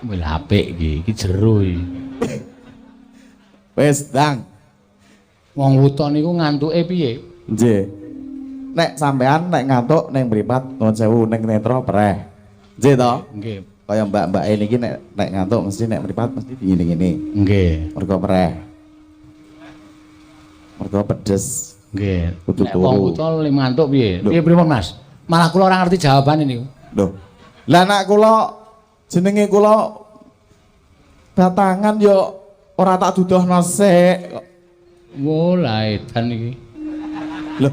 Wis apik iki, iki jero iki. Wis, Dang. Wong wuta niku ngantuke piye? Nggih. Nek sampean nek ngantuk ning mripat nuwun sewu ning netra preh. Nggih to? Nggih. Kaya mbak-mbake niki nek nek ngantuk mesti nek mripat mesti ngene-ngene. Nggih. Mergo preh. Mergo pedes. Nggih. Kudu Nek wong turu. wuta le ngantuk piye? Lho. Piye pripun, Mas? Malah kula ora ngerti jawabane niku. Lho. Lah nek kula jenenge kula batangan yo ora tak dudohno sik. Wo lah edan iki. Lho,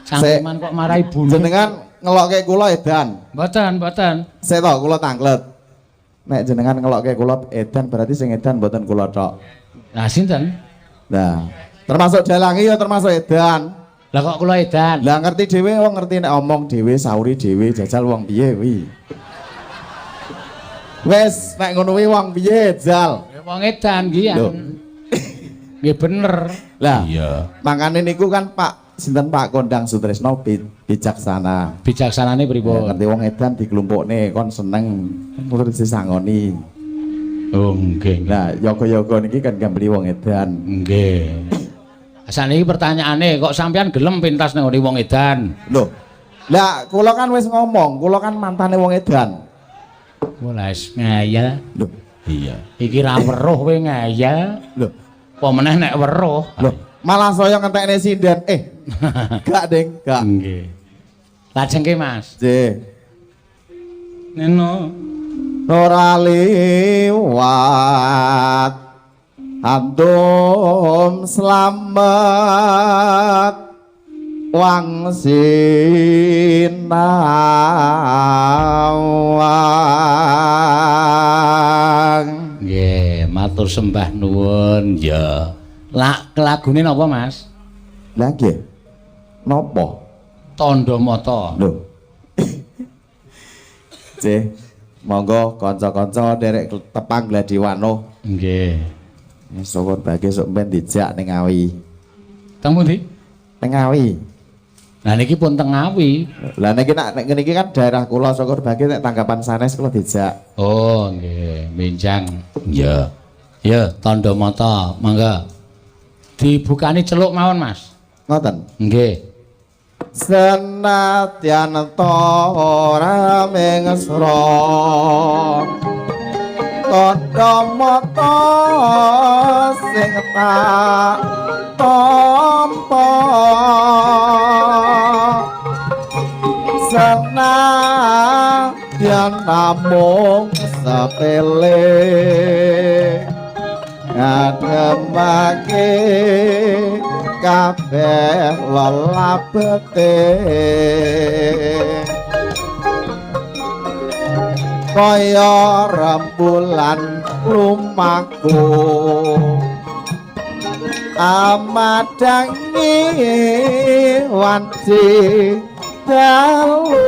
Cangkeman kok marai bunuh. jenengan ngelokke kula edan. Mboten, mboten. Sik to kula tanglet. Nek jenengan ngelokke kula edan berarti sing edan mboten kula tok. Lah sinten? Nah, termasuk dalange ya termasuk edan. Lah kok kula edan? Lah ngerti dhewe wong ngerti nek omong dhewe sauri dhewe jajal wong piye kuwi. Wes nek ngono kuwi wong piye jal? Ya wong edan nggih. Lho. Nggih bener. Lah, Iya. makane niku kan Pak sinten Pak Kondang Sutresno bijaksana. Bijaksanane Ya, pripun? ngerti wong edan diklumpukne kon seneng terus disangoni. Oh nggih. Nah, yoga-yoga niki kan gambli wong edan. Nggih. Saniki pertanyaane kok sampean gelem pentas nang ngene wong edan? Loh. Lah, kula kan wis ngomong, kula kan mantane wong edan. Wes ngeyel. Loh, Iya. Iki ra weruh kowe ngeyel. loh. Apa meneh nek weruh? Loh, malah saya ngentekne sinden. Gak, Ding, gak. Nggih. Lajengke Mas. Nggih. Neno. Ora liwat antum slamet wang sinawang. Nggih, matur sembah nuwun. Ya. Lak lagune napa, Mas? Lah nggih. Napa? Tandha mata. Lho. Nggih. Monggo kanca-kanca nderek tepang gladi wanuh. Nggih. Syukur bagi sok ben dijak ning Ngawi. Teng pundi? Ning Ngawi. Lah niki pun teng Ngawi. Lah niki nak nek ngene iki kan daerah kula syukur bagi nek tanggapan sanes kula dijak. Oh, nggih, benjang. Iya. Ya, tandha mata, mangga. Dibukani celuk mawon, Mas. Ngoten. Nggih. Senadyan ta ora mingsra tandha mata sing tak tampa senadyan namung sepele ngademake kabeh lelabete kaya rembulan lumaku amadangi wanci dalu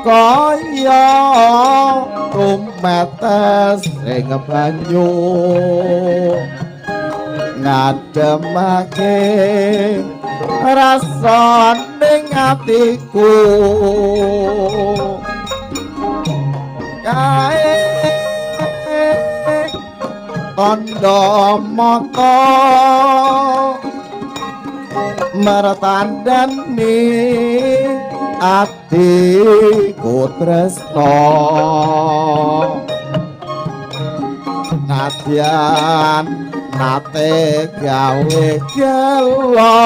kaya tumetes ing banyu ngademake rasa ning atiku kae tandha mata mertandani atiku tresna nadyan nate gawe gelo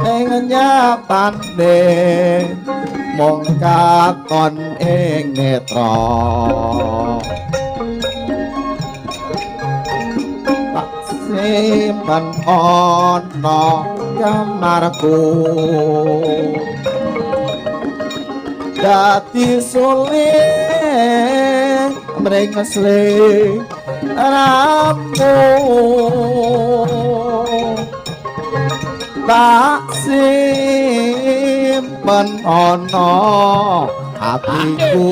ing nyatane mung katon ing netra tak simpen ana kamarku dadi suling mring sliramu tak simpen ana atiku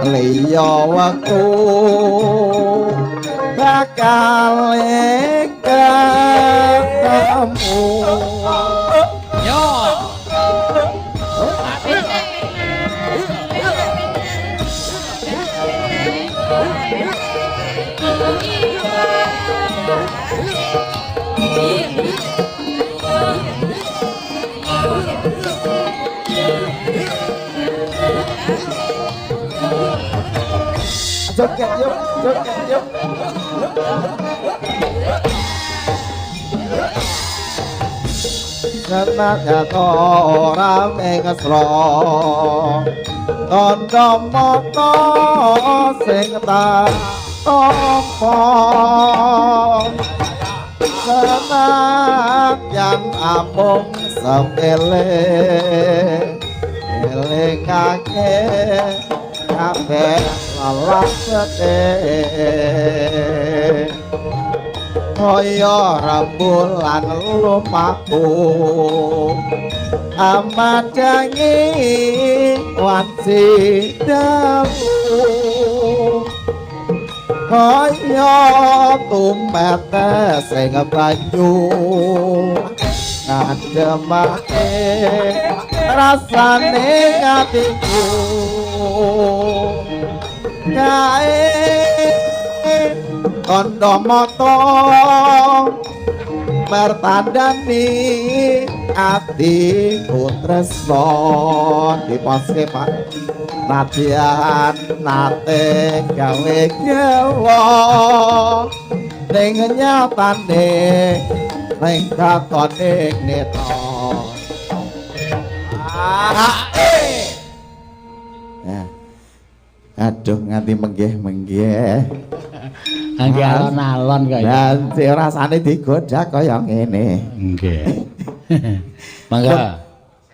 liya wektu bakal ketemu. Yo. Joget yuk, joget yuk. Senadyan ora mengesra tandha mata sing tak tampa senadyan amung sepele elingake kabeh Welasete kaya rembulan lumaku amadangi wanci dalu kaya tumete sing banyu ngademake rasane atiku kae kandha mata mertandani atiku tresna diposke Pak nadyan nate gawe gelo ning nyatane ning katone neta. Aduh nganti menggeh-menggeh. Nggih alon-alon kaya. Lah rasane digodak kaya ngene. Nggih. Mangga.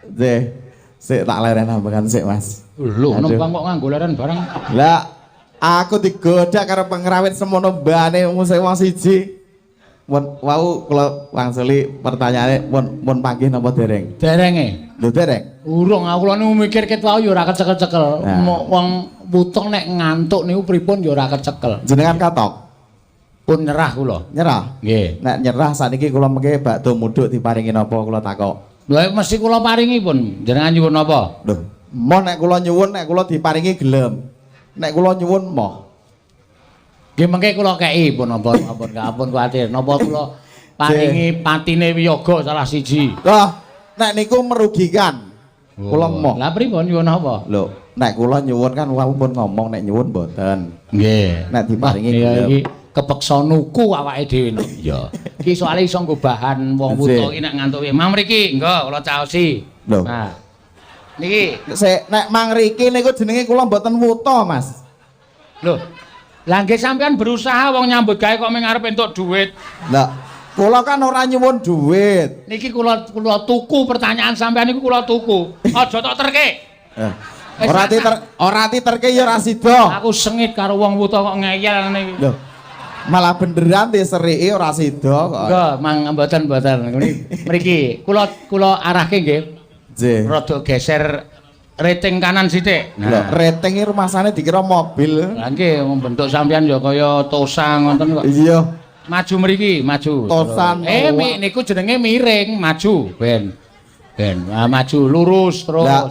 Nggih. Sik tak leren ambekan sik, Mas. Lho, nembang kok nganggo leren barang. Lah, aku digodak karo pengrawit semono mbane musik wong siji. Pun wau kula wangsuli pertanyaane pun panggih napa dereng? Derenge. Lho dereng. Urung aku kula niku mikir ket wau ya ora kecekel-cekel. Nah. Wong wutung nek ngantuk niku pripun ya ora kecekel. Jenengan katok? Pun nyerah kula. Nyerah? Nggih. Nek nyerah sakniki kula mengke bakdo mudhuk diparingi napa kula takok. Lha mesti kula paringi pun. Jenengan nyuwun napa? Lho, moh nek kula nyuwun nek kula diparingi gelem. Nek kula nyuwun moh. Nggih mengke kula kei pun ampun ampun ampun kuwatir. Napa kula paringi patine wiyaga salah siji. Lah, nek niku merugikan. Kula moh. Lah pripun nyuwun napa? Lho, nek kula nyuwun kan wau pun ngomong nek nyuwun mboten. Nggih. Nek diparingi Iya gelem. iki kepeksa nuku awake dhewe no. Iya. Iki soalé iso nggo bahan wong wuta iki nek ngantuk. Mang mriki, nggo kula caosi. Lho. Nah. Niki. Sik nek mang riki niku jenenge kula mboten wuta, Mas. Lho. Lah nggih sampean berusaha wong nyambut gawe kok mung arep entuk duit. Lah, kula kan ora nyuwun duit. Niki kula kula tuku pertanyaan sampean niku kula tuku. Aja tok terke. Ora diter ora diterke ya ora sida. Aku sengit karo wong wuta kok ngeyel ngene iki. Lho. Malah beneran diseriki ora sida kok. Enggak, mang mboten mboten. Mriki kula kula arahke nggih. Nggih. Rada geser rating kanan sithik. Lho, rating iki rumasane dikira mobil. Lah nggih bentuk sampean ya kaya tosa ngoten kok. Iya. Maju mriki, maju. Tosan. Niku jenenge miring, maju ben. Ben, maju lurus terus. Lah,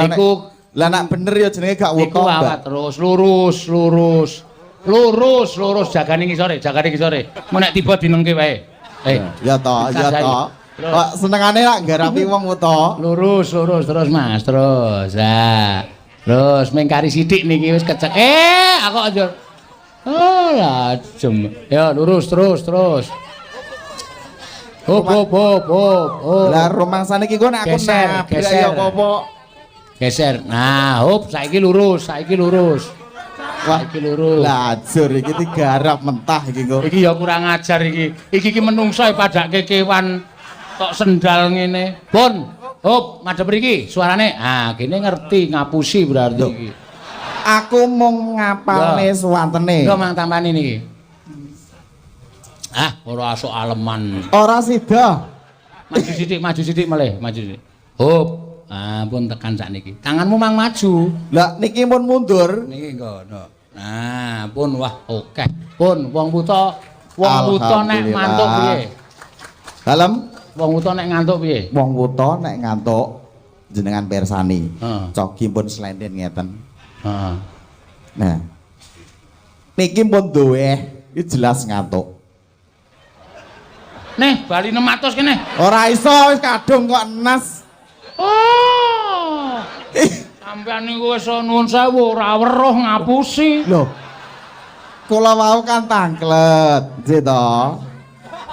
niku lah nek bener ya jenenge gak niku wuta, awat terus lurus, lurus. Lurus, lurus jagane ngisore, jagane ngisore. Mun nek tiba dinengke wae. Ya toh, ya toh. Kok senengane lak nggarapi wong wuta. Lurus, lurus terus Mas, terus. Lah, terus mengkari sithik niki wis kecek. Aku aja. Oh, lajem. Ya, lurus terus, terus. Hop, hop, hop, hop, hop. Lah rumangsane iki kok nek aku nabrak ya apa-apa. Geser. Nah, hop, saiki lurus, saiki lurus. Wah, saiki lurus. Lajur iki digarap mentah iki kok. Iki ya kurang ajar iki. Iki ki menungso padake kewan tok sendal ngene. Pun, hop, madhep mriki suarane. Ah, kene ngerti ngapusi berarti iki. Aku mung ngapalne suwantene. Engko mang tampani niki. Ah, ora asuk aleman. Ora sida. Maju sithik melih, maju sithik. Hop. Ah, pun tekan sakniki. Tanganmu mang maju. Lah niki pun mundur. Niki ngono. Nah, pun wah oke. Pun wong buta, wong buta nek mantuk piye? Dalem wong wuta nek ngantuk piye? Wong wuta nek ngantuk jenengan pirsani. Cogi pun slenden ngeten. Heeh. Nah. Niki pun duwe, iki jelas ngantuk. Neh, bali 600 kene. Ora iso wis kadung kok enas. Oh. Sampeyan niku wis nuwun sewu ora weruh ngapusi. Lho. Kula wau kan tangklet, nggih to.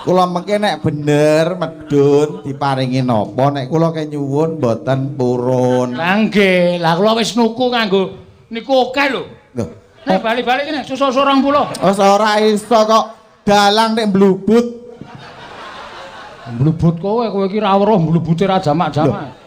Kula mengke nek bener medun diparingi napa nek kula kenyuwun mboten purun. Lah nggih, lah kula wis nuku nganggo niku akeh lho. Lho, nek bali-bali kene susu 20. Wis ora iso kok dalang nek mblubut. Mblubut kowe, kowe iki ra weruh mblubute ra jamak-jamak.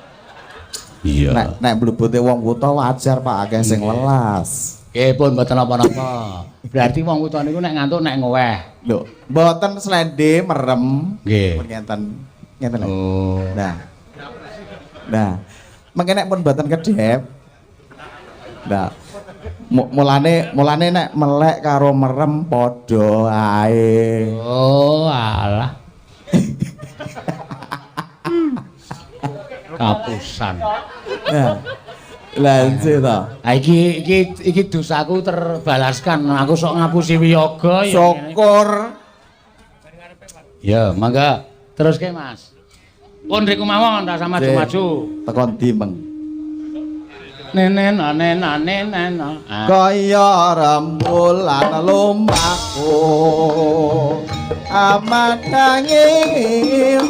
Iya. Nek nek mblubute wong wuta wajar Pak akeh sing welas. Nggih pun mboten napa-napa. Berarti wong kutha niku nek ngantuk nek ngoweh. Lho, mboten slende merem. Nggih. Pun ngenten. Ngenten lho. Oh. Nah. Nah, mengke nek pun mboten kedhep. Nah, mulane nek melek karo merem padha ae. Oh, alah. Kapusan. Nah. Lah nggih to. Ha iki dosaku terbalaskan. Aku sok ngapusi wiyaga ya. Syukur. Ya, mangga. Teruske, Mas. Pun riku mawon tak sama maju-maju. Tekan ndi, Meng? Nenen nenen nenen. Ah. Kaya rembulan lumaku amandangi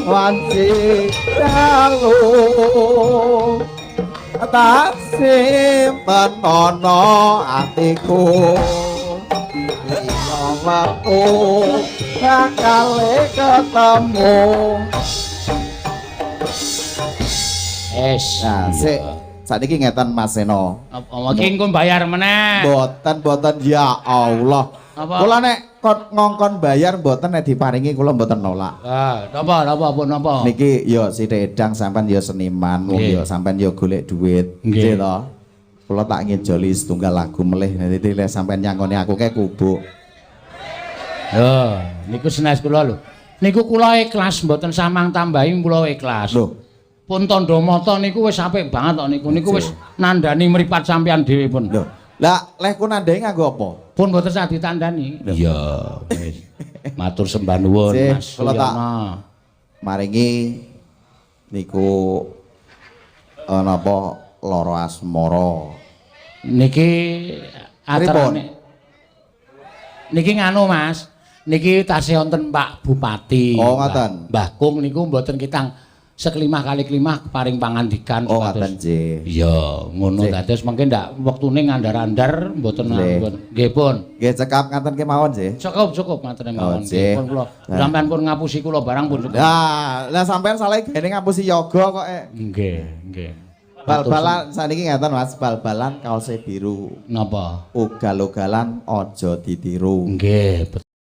wanci dalu tak simpen ana atiku lima wektu bakal ketemu. Es. Nah, sik sakniki ngeten Mas Seno. Apa iki engko bayar meneh? Mboten ya Allah. Apa? Kula nek kon ngongkon bayar mboten nek diparingi kula mboten nolak. Ah, napa pun napa? Niki ya sithik edang sampean ya seniman, wong ya sampean ya golek duit. Nggih. Nggih to. Kula tak ngejoli setunggal lagu melih dadi lek sampean nyangoni aku kae kubuk. Lho, niku senes kula lho. Niku kula ikhlas mboten samang tambahi kula ikhlas. Lho, Pun tandha mata niku wis apik banget kok niku. Niku wis nandani mripat sampean dhewe pun. lho. Lah lehku nandai nganggo apa? Pun mboten sah ditandani. Iya, wis. Matur sembah nuwun Mas kula tak Suyono. maringi niku napa lara asmara. Niki acarane. Niki nganu Mas. Niki tasih wonten Pak Bupati. Oh, ngoten. Mbah Kung niku mboten kitang sekelimah kali kelimah paring pangandikan. Oh, ngoten nggih. Iya, ngono dados mangke ndak wektune ngandar-andar mboten nganggo. Nggih pun. Nggih cekap ngaten kemawon nggih. Cukup ngaten mawon. Nggih. Pun kula sampean pun ngapusi kula barang pun cukup. Lah, lah sampean salah gene ngapusi yoga kok. Nggih, nggih. Bal-balan saniki ngeten Mas, bal-balan kaose biru. Napa? Ugal-ugalan aja ditiru. Nggih.